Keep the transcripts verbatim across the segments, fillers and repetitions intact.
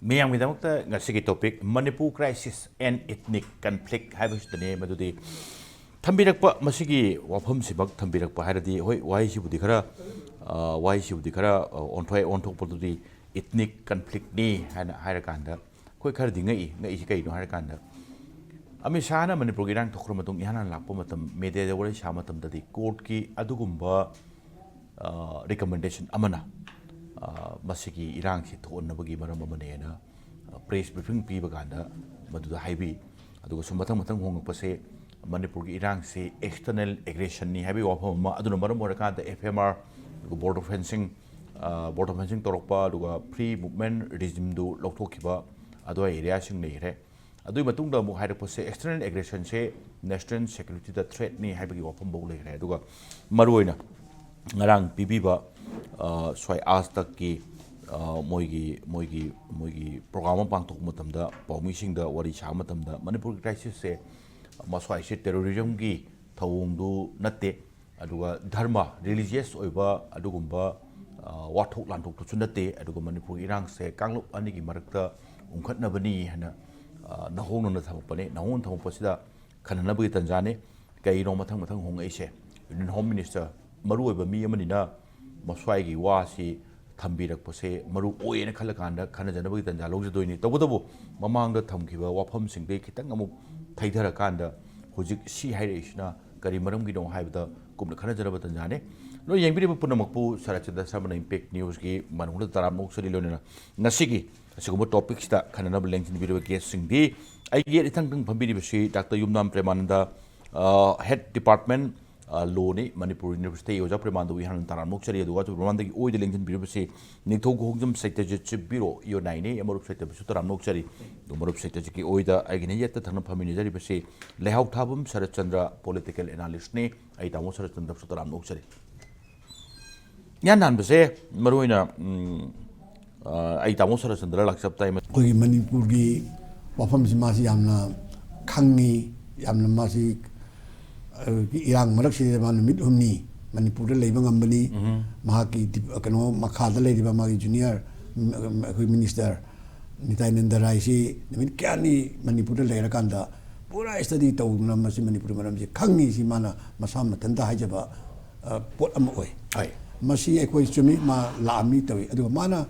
ꯃꯤꯌꯥꯝꯒꯤꯗꯃꯛꯇ ꯉꯁꯤꯒꯤ topic Manipur crisis and ethnic conflict ꯍꯥꯏꯕꯁꯤꯗꯅꯤ꯫ ꯃꯗꯨꯗꯤ ꯊꯝꯕꯤꯔꯛꯄ, ꯃꯁꯤꯒꯤ ꯋꯥꯐꯝꯁꯤꯃꯛ ꯊꯝꯕꯤꯔꯛꯄ ꯍꯥꯏꯔꯗꯤ, ꯍꯣꯏ, ꯋꯥꯍꯩꯁꯤꯕꯨꯗꯤ ꯈꯔ, ꯑ, ꯋꯥꯍꯩꯁꯤꯕꯨꯗꯤ ꯈꯔ, ꯑ, ꯑꯣꯟꯊꯣꯛꯑꯦ, ꯑꯣꯟꯊꯣꯛꯄꯗꯨꯗꯤ ethnic conflictꯅꯤ ꯍꯥꯏꯅ ꯍꯥꯏꯔꯀꯥꯟꯗ ꯑꯩꯈꯣꯏ ꯈꯔꯗꯤ ꯉꯛꯏ꯫ ꯉꯛꯏꯁꯤ ꯀꯩꯅꯣ ꯍꯥꯏꯔꯀꯥꯟꯗ, ꯑꯃꯤꯠ ꯁꯥꯍꯅ ꯃꯅꯤꯄꯨꯔꯒꯤ ꯏꯔꯥꯡ ꯊꯣꯛꯈ꯭ꯔ ꯃꯇꯨꯡ ꯏꯍꯥꯟ ꯍꯥꯟꯅ ꯂꯥꯛꯄ ꯃꯇꯝ, mediaꯗ ꯋꯥꯔꯤ ꯁꯥꯕ ꯃꯇꯝꯗꯗꯤ courtꯀꯤ ꯑꯗꯨꯒꯨꯝꯕ, ꯑ, recommendation ꯑꯃꯅ, ꯑ, ꯃꯁꯤꯒꯤ ꯏꯔꯥꯡꯁꯤ ꯊꯣꯛꯍꯟꯅꯕꯒꯤ ꯃꯔꯝ ꯑꯃꯅꯦꯅ, ꯑ, press briefing ꯄꯤꯕ ꯀꯥꯟꯗ ꯃꯗꯨꯗ ꯍꯥꯏꯕꯤ꯫ ꯑꯗꯨꯒ ꯁꯨꯝ ꯃꯊꯪ ꯃꯊꯪ ꯍꯣꯡꯉꯛꯄꯁꯦ ꯃꯅꯤꯄꯨꯔꯒꯤ ꯏꯔꯥꯡꯁꯤ external aggressionꯅꯤ ꯍꯥꯏꯕꯒꯤ ꯋꯥꯐꯝ ꯑꯃ, ꯑꯗꯨꯅ ꯃꯔꯝ ꯑꯣꯏꯔꯀꯥꯟꯗ FMR, ꯑꯗꯨꯒ Board of Fencing, ꯑ, Board of Fencing ꯇꯧꯔꯛꯄ, ꯑꯗꯨꯒ free movement regimeꯗꯨ ꯂꯧꯊꯣꯛꯈꯤꯕ ꯑꯗꯨꯋꯥꯏ areaꯁꯤꯡ ꯂꯩꯈ꯭ꯔꯦ꯫ ꯑꯗꯨꯒꯤ ꯃꯇꯨꯡꯗ ꯑꯃꯨꯛ ꯍꯥꯏꯔꯛꯄꯁꯦ external aggressionꯁꯦ national securityꯗ threatꯅꯤ ꯍꯥꯏꯕꯒꯤ ꯋꯥꯐꯝꯐꯥꯎ ꯂꯩꯈ꯭ꯔꯦ꯫ ꯑꯗꯨꯒ ꯃꯔꯨꯑꯣꯏꯅ ꯉꯔꯥꯡ ꯄꯤꯕꯤꯕ, ꯑ, ꯁ꯭ꯋꯥꯏ ꯑꯥꯖ ꯇꯛꯀꯤ, ꯑ, ꯃꯣꯏꯒꯤ, ꯃꯣꯏꯒꯤ, ꯃꯣꯏꯒꯤ program ꯑꯃ ꯄꯥꯡꯊꯣꯛꯄ ꯃꯇꯝꯗ, ꯄꯥꯎꯃꯤꯁꯤꯡꯗ ꯋꯥꯔꯤ ꯁꯥꯕ ꯃꯇꯝꯗ, ꯃꯅꯤꯄꯨꯔꯒꯤ crisisꯁꯦ ꯃꯁ꯭ꯋꯥꯏꯁꯦ terrorismꯒꯤ ꯊꯧꯑꯣꯡꯗꯨ ꯅꯠꯇꯦ, ꯑꯗꯨꯒ ꯙꯔꯃ, religious ꯑꯣꯏꯕ ꯑꯗꯨꯒꯨꯝꯕ, ꯑ, ꯋꯥꯊꯣꯛ ꯂꯥꯟꯊꯣꯛꯇꯨꯁꯨ ꯅꯠꯇꯦ, ꯑꯗꯨꯒ ꯃꯅꯤꯄꯨꯔꯒꯤ ꯏꯔꯥꯡꯁꯦ ꯀꯥꯡꯂꯨꯞ ꯑꯅꯤꯒꯤ ꯃꯔꯛꯇ ꯎꯪꯈꯠꯅꯕꯅꯤ ꯍꯥꯏꯅ, ꯑ, ꯅꯧꯍꯧꯅꯅ ꯊꯝꯃꯛꯄꯅꯦ꯫ ꯅꯧꯍꯧꯅꯅ ꯊꯝꯃꯛꯄꯁꯤꯗ ꯈꯟꯅꯅꯕꯒꯤ ꯇꯥꯟꯖꯥꯅꯤ꯫ ꯀꯩꯅꯣ ꯃꯊꯪ ꯃꯊꯪ ꯍꯣꯡꯉꯛꯏꯁꯦ? Union Home Minister, ꯃꯔꯨꯑꯣꯏꯕ ꯃꯤ ꯑꯃꯅꯤꯅ ꯃꯁ꯭ꯋꯥꯏꯒꯤ ꯋꯥꯁꯤ ꯊꯝꯕꯤꯔꯛꯄꯁꯦ ꯃꯔꯨ ꯑꯣꯏꯌꯦꯅ ꯈꯜꯂꯀꯥꯟꯗ ꯈꯟꯅꯖꯅꯕꯒꯤ ꯇꯥꯟꯖꯥ ꯂꯧꯖꯗꯣꯏꯅꯤ꯫ ꯇꯧꯕꯇꯕꯨ ꯃꯃꯥꯡꯗ ꯊꯝꯈꯤꯕ ꯋꯥꯐꯝꯁꯤꯡꯗꯒꯤ ꯈꯤꯇꯪ ꯑꯃꯨꯛ ꯊꯩꯊꯔꯀꯥꯟꯗ ꯍꯧꯖꯤꯛ ꯁꯤ ꯍꯥꯏꯔꯛꯏꯁꯤꯅ ꯀꯔꯤ ꯃꯔꯝꯒꯤꯅꯣ ꯍꯥꯏꯕꯗ ꯀꯨꯞꯅ ꯈꯟꯅꯖꯅꯕ ꯇꯥꯟꯖꯥꯅꯤ꯫ ꯅꯣꯏ ꯌꯦꯡꯕꯤꯔꯤꯕ ꯄꯨꯝꯅꯃꯛꯄꯨ ꯁꯔꯠꯆꯟꯗ꯭ꯔ ꯁꯔꯃꯅ Impact Newsꯀꯤ ꯃꯅꯨꯡꯗ ꯇꯔꯥꯝꯅ ꯑꯣꯛꯆꯔꯤ꯫ ꯂꯣꯏꯅꯅ ꯉꯁꯤꯒꯤ ꯑꯁꯤꯒꯨꯝꯕ topicꯁꯤꯗ ꯈꯟꯅꯅꯕ ꯂꯦꯡꯁꯤꯟꯕꯤꯔꯤꯕ guestꯁꯤꯡꯗꯤ ꯑꯩꯒꯤ ꯌꯦꯠ ꯏꯊꯪ ꯊꯪ ꯐꯝꯕꯤꯔꯤꯕꯁꯤ Doctor ꯌꯨꯝꯅꯥꯝ ꯄ꯭ꯔꯦꯃꯥꯅꯟꯗ, ꯑ, Head Department, ꯑ, Lawꯅꯤ, ꯃꯅꯤꯄꯨꯔ Universityꯒꯤ ꯑꯣꯖꯥ ꯄ꯭ꯔꯦꯃꯥꯅꯟꯗꯕꯨ ꯏꯍꯥꯟ ꯍꯥꯟꯅ ꯇꯔꯥꯝꯅ ꯑꯣꯛꯆꯔꯤ꯫ ꯑꯗꯨꯒ ꯑꯆꯧꯕ ꯃꯃꯥꯡꯗꯒꯤ ꯑꯣꯏꯗ ꯂꯦꯡꯁꯤꯟꯕꯤꯔꯤꯕꯁꯤ ꯅꯤꯡꯊꯧ ꯈꯣꯡꯖꯝ ꯁꯩꯇꯖꯤꯠ ꯆꯤꯞꯕꯤꯔꯣ, ꯏꯑꯣ ꯅꯥꯏꯅꯦ, ꯃꯔꯨꯞ ꯁꯩꯇꯕꯁꯨ ꯇꯔꯥꯝꯅ ꯑꯣꯛꯆꯔꯤ꯫ ꯑꯗꯨ ꯃꯔꯨꯞ ꯁꯩꯇꯖꯤꯠꯀꯤ ꯑꯣꯏꯗ ꯑꯩꯒꯤꯅ ꯌꯦꯠꯇ ꯊꯪꯅ ꯐꯝꯃꯤꯟꯅꯖꯔꯤꯕꯁꯤ ꯂꯩꯍꯥꯎ ꯊꯥꯕꯝ ꯁꯔꯠꯆꯟꯗ꯭ꯔ, political analystꯅꯤ꯫ ꯑꯩ ꯇꯥꯃꯣ ꯁꯔꯠꯆꯟꯗ꯭ꯔꯁꯨ ꯇꯔꯥꯝꯅ ꯑꯣꯛꯆꯔꯤ꯫ ꯏꯍꯥꯟ ꯍꯥꯟꯕꯁꯦ ꯃꯔꯨꯑꯣꯏꯅ, ꯎꯝ, ꯑ, ꯑꯩ ꯇꯥꯃꯣ ꯁꯔꯠꯆꯟꯗ꯭ꯔ ꯂꯥꯛꯆꯕ ꯇꯥꯏ꯫ ꯑꯩꯈꯣꯏꯒꯤ ꯃꯅꯤꯄꯨꯔꯒꯤ ꯋꯥꯐꯝꯁꯤ ꯃꯥꯁꯤ ꯌꯥꯝꯅ ꯈꯪꯉꯤ, ꯌꯥꯝꯅ ꯃꯥꯁꯤ, ꯑ, ꯏꯔꯥꯡ ꯃꯔꯛꯁꯤꯗ ꯃꯥ ꯅꯨꯃꯤꯠ ꯍꯨꯝꯅꯤ ꯃꯅꯤꯄꯨꯔꯗ ꯂꯩꯕ ꯉꯝꯕꯅꯤ꯫ ꯎꯝ꯫ ꯃꯍꯥꯛꯀꯤ ꯗꯤꯞ-, ꯀꯩꯅꯣ ꯃꯈꯥꯗ ꯂꯩꯔꯤꯕ ꯃꯥꯒꯤ junior, ꯎꯝ, ꯑꯩꯈꯣꯏ minister ꯅꯤꯇꯥꯏꯅꯟꯗ ꯔꯥꯏꯁꯤ ꯅꯨꯃꯤꯠ ꯀꯌꯥꯅꯤ ꯃꯅꯤꯄꯨꯔꯗ ꯂꯩꯔꯀꯥꯟꯗ ꯄꯨꯔꯥ ꯁ꯭ꯇꯗꯤ ꯇꯧꯗꯨꯅ ꯃꯁꯤ ꯃꯅꯤꯄꯨꯔꯤ ꯃꯔꯝꯁꯤ ꯈꯪꯉꯤ, ꯁꯤ ꯃꯥꯅ ꯃꯁꯥ ꯃꯊꯟꯇ ꯍꯥꯏꯖꯕ, ꯑ, ꯄꯣꯠ ꯑꯃ ꯑꯣꯏ꯫ ꯍꯣꯏ꯫ ꯃꯁꯤ ꯑꯩꯈꯣꯏ ꯆꯨꯝꯃꯤ, ꯃꯥ ꯂꯥꯛꯑꯝꯃꯤ ꯇꯧꯏ꯫ ꯑꯗꯨꯒ ꯃꯥꯅ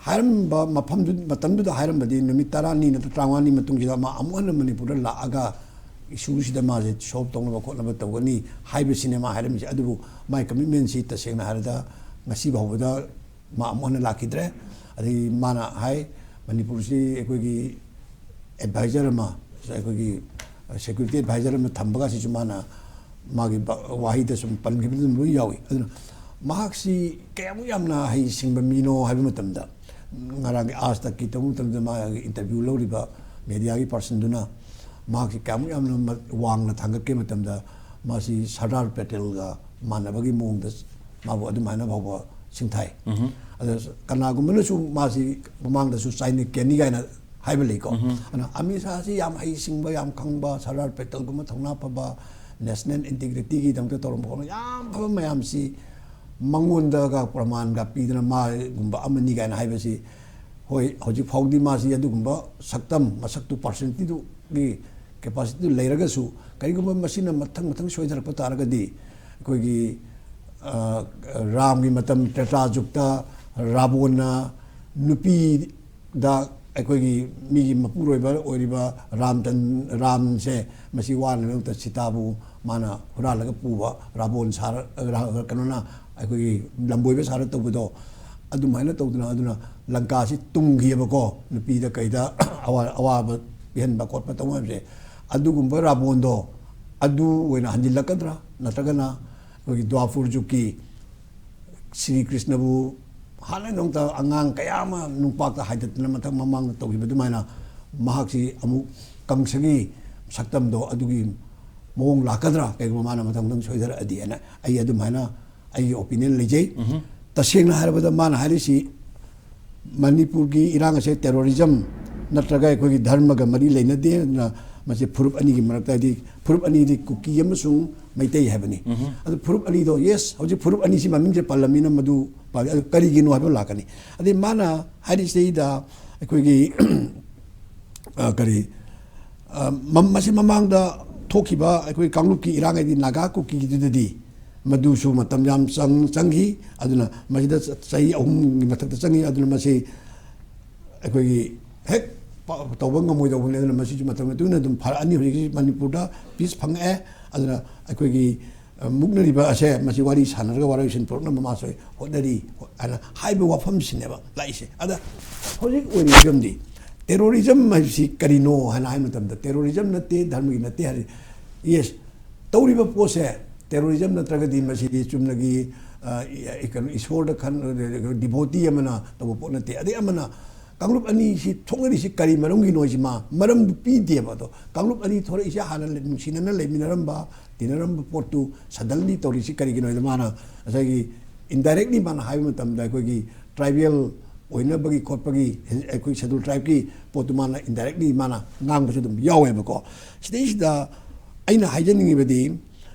ꯍꯥꯏꯔꯝꯕ ꯃꯐꯝꯗꯨ, ꯃꯇꯝꯗꯨꯗ ꯍꯥꯏꯔꯝꯕꯗꯤ ꯅꯨꯃꯤꯠ ꯇꯔꯥꯅꯤ ꯅꯠꯇ꯭ꯔ ꯇꯔꯥꯃꯉꯥꯅꯤ ꯃꯇꯨꯡꯁꯤꯗ ꯃꯥ ꯑꯃꯨꯛ ꯍꯟꯅ ꯃꯅꯤꯄꯨꯔꯗ ꯂꯥꯛꯑꯒ ꯏꯁꯨꯁꯤꯗ ꯃꯥꯁꯦ ꯁꯣꯜꯕ ꯇꯧꯅꯕ ꯈꯣꯠꯅꯕ ꯇꯧꯒꯅꯤ ꯍꯥꯏꯕꯁꯤꯅꯦ ꯃꯥ ꯍꯥꯏꯔꯝꯃꯤꯁꯦ꯫ ꯑꯗꯨꯕꯨ ꯃꯥꯏ ꯀꯃꯤꯠꯃꯦꯟꯁꯤ ꯇꯁꯦꯡꯅ ꯍꯥꯏꯔꯗ ꯉꯁꯤ ꯐꯥꯎꯕꯗ ꯃꯥ ꯑꯃꯨꯛ ꯍꯟꯅ ꯂꯥꯛꯈꯤꯗ꯭ꯔꯦ꯫ ꯑꯗꯒꯤ ꯃꯥꯅ ꯍꯥꯏ, ꯃꯅꯤꯄꯨꯔꯁꯤ ꯑꯩꯈꯣꯏꯒꯤ ꯑꯦꯗꯚꯥꯏꯖꯔ ꯑꯃ, ꯑꯩꯈꯣꯏꯒꯤ ꯁꯦꯀ꯭ꯌꯨꯔꯤꯇꯤ ꯑꯦꯗꯚꯥꯏꯖꯔ ꯑꯃ ꯊꯝꯕꯒꯁꯤꯁꯨ ꯃꯥꯅ ꯃꯥꯒꯤ ꯕ-, ꯋꯥꯍꯩꯗ ꯁꯨꯝ ꯄꯟꯈꯤꯕꯗꯨ ꯑꯗꯨꯝ ꯂꯣꯏ ꯌꯥꯎꯏ꯫ ꯑꯗꯨꯅ ꯃꯍꯥꯛꯁꯤ ꯀꯌꯥꯃꯨꯛ ꯌꯥꯝꯅ ꯍꯩꯁꯤꯡꯕ ꯃꯤꯅꯣ ꯍꯥꯏꯕ ꯃꯇꯝꯗ, ꯉꯔꯥꯡꯒꯤ ꯑꯥꯖ ꯇꯛꯀꯤ ꯇꯧꯕ ꯃꯇꯝꯗ ꯃꯥꯒꯤ ꯏꯟꯇꯔꯚ꯭ꯌꯨ ꯂꯧꯔꯤꯕ ꯃꯦꯗꯤꯌꯥꯒꯤ ꯄꯥꯔꯁꯟꯗꯨꯅ ꯃꯍꯥꯛꯁꯤ ꯀꯌꯥꯃꯨꯛ ꯌꯥꯝꯅ ꯃ-, ꯋꯥꯡꯅ ꯊꯥꯡꯒꯠꯀꯦ ꯃꯇꯝꯗ ꯃꯥꯁꯤ ꯁꯔꯗꯥꯔ ꯄꯦꯇꯦꯜꯒ ꯃꯥꯟꯅꯕꯒꯤ ꯃꯑꯣꯡꯗ ꯃꯥꯕꯨ ꯑꯗꯨꯃꯥꯏꯅ ꯐꯥꯎꯕ ꯁꯤꯡꯊꯥꯏ꯫ ꯎꯝꯍꯨꯝ꯫ ꯑꯗ ꯀꯅꯥꯒꯨꯝꯕꯅꯁꯨ ꯃꯥꯁꯤ ꯃꯃꯥꯡꯗꯁꯨ ꯆꯥꯏꯅꯤꯛ ꯀꯦꯅꯤ ꯀꯥꯏꯅ ꯍꯥꯏꯕ ꯂꯩꯀꯣ꯫ ꯎꯝꯍꯨꯝ꯫ ꯑꯗꯨꯅ ꯑꯃꯤꯠ ꯁꯥꯍꯁꯤ ꯌꯥꯝ ꯍꯩꯁꯤꯡꯕ, ꯌꯥꯝ ꯈꯪꯕ, ꯁꯔꯗꯥꯔ ꯄꯦꯇꯦꯜꯒꯨꯝꯕ ꯊꯧꯅꯥ ꯐꯕ, ꯅꯦꯁꯅꯦꯜ ꯏꯟꯇꯤꯒ꯭ꯔꯤꯇꯤꯒꯤꯗꯃꯛꯇ ꯇꯧꯔꯝꯕ ꯈꯣꯠꯂꯝꯕ ꯌꯥꯝ ꯐꯕ ꯃꯌꯥꯝꯁꯤ ꯃꯉꯣꯟꯗꯒ ꯄ꯭ꯔꯃꯥꯟꯒ ꯄꯤꯗꯅ ꯃꯥꯒꯨꯝꯕ ꯑꯃꯅꯤ ꯀꯥꯏꯅ ꯍꯥꯏꯕꯁꯤ, ꯍꯣꯏ, ꯍꯧꯖꯤꯛ ꯐꯥꯎꯗꯤ ꯃꯥꯁꯤ ꯑꯗꯨꯒꯨꯝꯕ ꯁꯛꯇꯝ, ꯃꯁꯛꯇꯨ, ꯄꯥꯔꯁꯅꯦꯂꯤꯇꯤꯗꯨꯒꯤ ꯀꯦꯄꯥꯁꯤꯇꯤꯗꯨ ꯂꯩꯔꯒꯁꯨ, ꯀꯔꯤꯒꯨꯝꯕ ꯃꯁꯤꯅ ꯃꯊꯪ ꯃꯊꯪ ꯁꯣꯏꯊꯔꯛꯄ ꯇꯥꯔꯒꯗꯤ, ꯑꯩꯈꯣꯏꯒꯤ, ꯑ, ꯔꯥꯝꯒꯤ ꯃꯇꯝ ꯇ꯭ꯔꯦꯇꯥ ꯖꯨꯒꯇ ꯔꯥꯕꯣꯟꯅ ꯅꯨꯄꯤꯗ, ꯑꯩꯈꯣꯏꯒꯤ ꯃꯤꯒꯤ ꯃꯄꯨꯔꯣꯏꯕ ꯑꯣꯏꯔꯤꯕ ꯔꯥꯝꯆꯟ-, ꯔꯥꯝꯁꯦ ꯃꯁꯤ ꯋꯥꯅꯕꯒꯤꯗꯃꯛꯇ ꯁꯤꯇꯥꯕꯨ ꯃꯥꯅ ꯍꯨꯔꯥꯜꯂꯒ ꯄꯨꯕ, ꯔꯥꯕꯣꯟ ꯁꯥꯔ-, ꯔꯥ-, ꯀꯩꯅꯣꯅ, ꯑꯩꯈꯣꯏꯒꯤ ꯂꯝꯕꯣꯏꯕ ꯁꯥꯔ ꯇꯧꯕꯗꯣ, ꯑꯗꯨꯃꯥꯏꯅ ꯇꯧꯗꯅ, ꯑꯗꯨꯅ ꯂꯪꯀꯥꯁꯤ ꯇꯨꯝꯈꯤꯑꯕꯀꯣ, ꯅꯨꯄꯤꯗ ꯀꯩꯗ ꯑꯋꯥ-, ꯑꯋꯥꯕ ꯄꯤꯍꯟꯕ ꯈꯣꯠꯄ ꯇꯧꯕ ꯃꯌꯥꯝꯁꯦ꯫ ꯑꯗꯨꯒꯨꯝꯕ ꯔꯥꯕꯣꯟꯗꯣ ꯑꯗꯨ ꯑꯣꯏꯅ ꯍꯟꯖꯤꯜꯂꯛꯀꯗ꯭ꯔꯥ, ꯅꯠꯇ꯭ꯔꯒꯅ ꯑꯩꯈꯣꯏꯒꯤ ꯗ꯭ꯋꯥꯄꯨꯔ ꯖꯨꯒꯀꯤ ꯁ꯭ꯔꯤ ꯀ꯭ꯔꯤꯁꯅꯕꯨ ꯍꯥꯟꯅ ꯅꯣꯡꯇ ꯑꯉꯥꯡ ꯀꯌꯥ ꯑꯃ ꯅꯨꯡꯄꯥꯛꯇ ꯍꯥꯏꯗꯠꯇꯅ ꯃꯊꯪ ꯃꯃꯥꯡꯗ ꯇꯧꯈꯤꯕ ꯑꯗꯨꯃꯥꯏꯅ ꯃꯍꯥꯛꯁꯤ ꯑꯃꯨꯛ ꯀꯪꯁꯒꯤ ꯁꯛꯇꯝꯗꯣ ꯑꯗꯨꯒꯤ ꯃꯑꯣꯡ ꯂꯥꯛꯀꯗ꯭ꯔꯥ, ꯀꯩꯒꯨꯝꯕ ꯃꯥꯅ ꯃꯊꯪ ꯃꯊꯪ ꯁꯣꯏꯊꯔꯛꯑꯗꯤ ꯍꯥꯏꯅ ꯑꯩ ꯑꯗꯨꯃꯥꯏꯅ ꯑꯩꯒꯤ ꯑꯣꯄꯤꯅꯤꯌꯟ ꯂꯩꯖꯩ꯫ ꯎꯝꯍꯨꯝ꯫ ꯇꯁꯦꯡꯅ ꯍꯥꯏꯔꯕꯗ ꯃꯥꯅ ꯍꯥꯏꯔꯤꯁꯤ ꯃꯅꯤꯄꯨꯔꯒꯤ ꯏꯔꯥꯡ ꯑꯁꯦ ꯇꯦꯔꯣꯔꯤꯖꯝ ꯅꯠꯇ꯭ꯔꯒ ꯑꯩꯈꯣꯏꯒꯤ ꯙꯔꯃꯒ ꯃꯔꯤ ꯂꯩꯅꯗꯦ꯫ ꯑꯗꯨꯅ ꯃꯁꯤ ꯐꯨꯔꯨꯞ ꯑꯅꯤꯒꯤ ꯃꯔꯛꯇ, ꯍꯥꯏꯗꯤ ꯐꯨꯔꯨꯞ ꯑꯅꯤꯗꯤ ꯀꯨꯀꯤ ꯑꯃꯁꯨꯡ ꯃꯩꯇꯩ ꯍꯥꯏꯕꯅꯤ꯫ ꯎꯝꯍꯨꯝ꯫ ꯑꯗꯨ ꯐꯨꯔꯨꯞ ꯑꯅꯤꯗꯣ, ꯌꯦꯁ, ꯍꯧꯖꯤꯛ ꯐꯨꯔꯨꯞ ꯑꯅꯤꯁꯤ ꯃꯃꯤꯡꯁꯦ ꯄꯜꯂꯝꯃꯤꯅ ꯃꯗꯨ ꯄꯥꯜꯂꯤ꯫ ꯑꯗꯨ ꯀꯔꯤꯒꯤꯅꯣ ꯍꯥꯏꯕ ꯂꯥꯛꯀꯅꯤ꯫ ꯑꯗꯩ ꯃꯥꯅ ꯍꯥꯏꯔꯤꯁꯤꯗꯩꯗ ꯑꯩꯈꯣꯏꯒꯤ ꯑ, ꯀꯔꯤ ꯑ, ꯃ- ꯃꯁꯤ ꯃꯃꯥꯡꯗ ꯊꯣꯛꯈꯤꯕ ꯑꯩꯈꯣꯏ ꯀꯥꯡꯂꯨꯞꯀꯤ ꯏꯔꯥꯡ ꯍꯥꯏꯗꯤ ꯅꯥꯒꯥ ꯀꯨꯀꯤꯗꯨꯗꯗꯤ ꯃꯗꯨꯁꯨ ꯃꯇꯝ ꯌꯥꯝ ꯆꯪ ꯆꯪꯈꯤ꯫ ꯑꯗꯨꯅ ꯃꯁꯤꯗ ꯆ- ꯆꯍꯤ ꯑꯍꯨꯝꯒꯤ ꯃꯊꯛꯇ ꯆꯪꯉꯤ꯫ ꯑꯗꯨꯅ ꯃꯁꯤ ꯑꯩꯈꯣꯏꯒꯤ ꯍꯦꯛ ꯄ- ꯇꯧꯕ ꯉꯝꯃꯣꯏꯗꯧꯕꯅꯤ꯫ ꯑꯗꯨꯅ ꯃꯁꯤꯁꯨ ꯃꯇꯝ ꯃꯇꯨꯡ ꯏꯟꯅ ꯑꯗꯨꯝ ꯐꯔꯛꯑꯅꯤ꯫ ꯍꯧꯖꯤꯛ ꯍꯧꯖꯤꯛ ꯃꯅꯤꯄꯨꯔꯗ ꯄꯤꯁ ꯐꯪꯉꯛꯑꯦ꯫ ꯑꯗꯨꯅ ꯑꯩꯈꯣꯏꯒꯤ ꯑ, ꯃꯨꯛꯅꯔꯤꯕ ꯑꯁꯦ ꯃꯁꯤ ꯋꯥꯔꯤ ꯁꯥꯟꯅꯔꯒ ꯋꯥꯔꯣꯏꯁꯤꯟ ꯄꯨꯔꯛꯅꯕ ꯃꯥꯁꯨ ꯍꯣꯠꯅꯔꯤ ꯍꯥꯏꯅ ꯍꯥꯏꯕ ꯋꯥꯐꯝꯁꯤꯅꯦꯕ ꯂꯥꯛꯏꯁꯦ꯫ ꯑꯗ ꯍꯧꯖꯤꯛ ꯑꯣꯏꯔꯤꯕ ꯐꯤꯕꯝꯗꯤ terrorism ꯍꯥꯏꯕꯁꯤ ꯀꯔꯤꯅꯣ ꯍꯥꯏꯅ ꯍꯥꯏꯕ ꯃꯇꯝꯗ terrorism ꯅꯠꯇꯦ, ꯙꯔꯃꯒꯤ ꯅꯠꯇꯦ ꯍꯥꯏꯔꯤ꯫ Yes, ꯇꯧꯔꯤꯕ ꯄꯣꯠꯁꯦ terrorism ꯅꯠꯇ꯭ꯔꯒꯗꯤ ꯃꯁꯤꯗꯤ ꯆꯨꯝꯅꯒꯤ ꯑ, ꯏ- ꯀꯩꯅꯣ ꯏꯁꯣꯔꯗ ꯈꯟ devotee ꯑꯃꯅ ꯇꯧꯕ ꯄꯣꯠ ꯅꯠꯇꯦ꯫ ꯑꯗꯩ ꯑꯃꯅ ꯀꯥꯡꯂꯨꯞ ꯑꯅꯤꯁꯤ ꯊꯣꯛꯅꯔꯤꯁꯤ ꯀꯔꯤ ꯃꯔꯝꯒꯤꯅꯣ ꯍꯥꯏꯁꯤ ꯃꯥ ꯃꯔꯝꯗꯨ ꯄꯤꯗꯦꯕ꯫ ꯑꯗꯣ ꯀꯥꯡꯂꯨꯞ ꯑꯅꯤ ꯊꯣꯔꯛꯏꯁꯦ ꯍꯥꯟꯅ ꯂꯩ- ꯅꯨꯡꯁꯤꯅꯅ ꯂꯩꯃꯤꯟꯅꯔꯝꯕ, ꯇꯤꯟꯅꯔꯝꯕ ꯄꯣꯠꯇꯨ suddenly ꯇꯧꯔꯤꯁꯤ ꯀꯔꯤꯒꯤꯅꯣ ꯍꯥꯏꯗ ꯃꯥꯅ ꯉꯁꯥꯏꯒꯤ indirectly ꯃꯥꯅ ꯍꯥꯏꯕ ꯃꯇꯝꯗ ꯑꯩꯈꯣꯏꯒꯤ tribal ꯑꯣꯏꯅꯕꯒꯤ ꯈꯣꯠꯄꯒꯤ ꯑꯩꯈꯣꯏ schedule tribeꯀꯤ ꯄꯣꯠꯇꯨ ꯃꯥꯅ indirectly ꯃꯥꯅ ꯉꯥꯡꯕꯁꯨ ꯑꯗꯨꯝ ꯌꯥꯎꯋꯦꯕꯀꯣ꯫ ꯁꯤꯗꯩꯁꯤꯗ ꯑꯩꯅ ꯍꯥꯏꯖꯅꯤꯡꯉꯤꯕꯗꯤ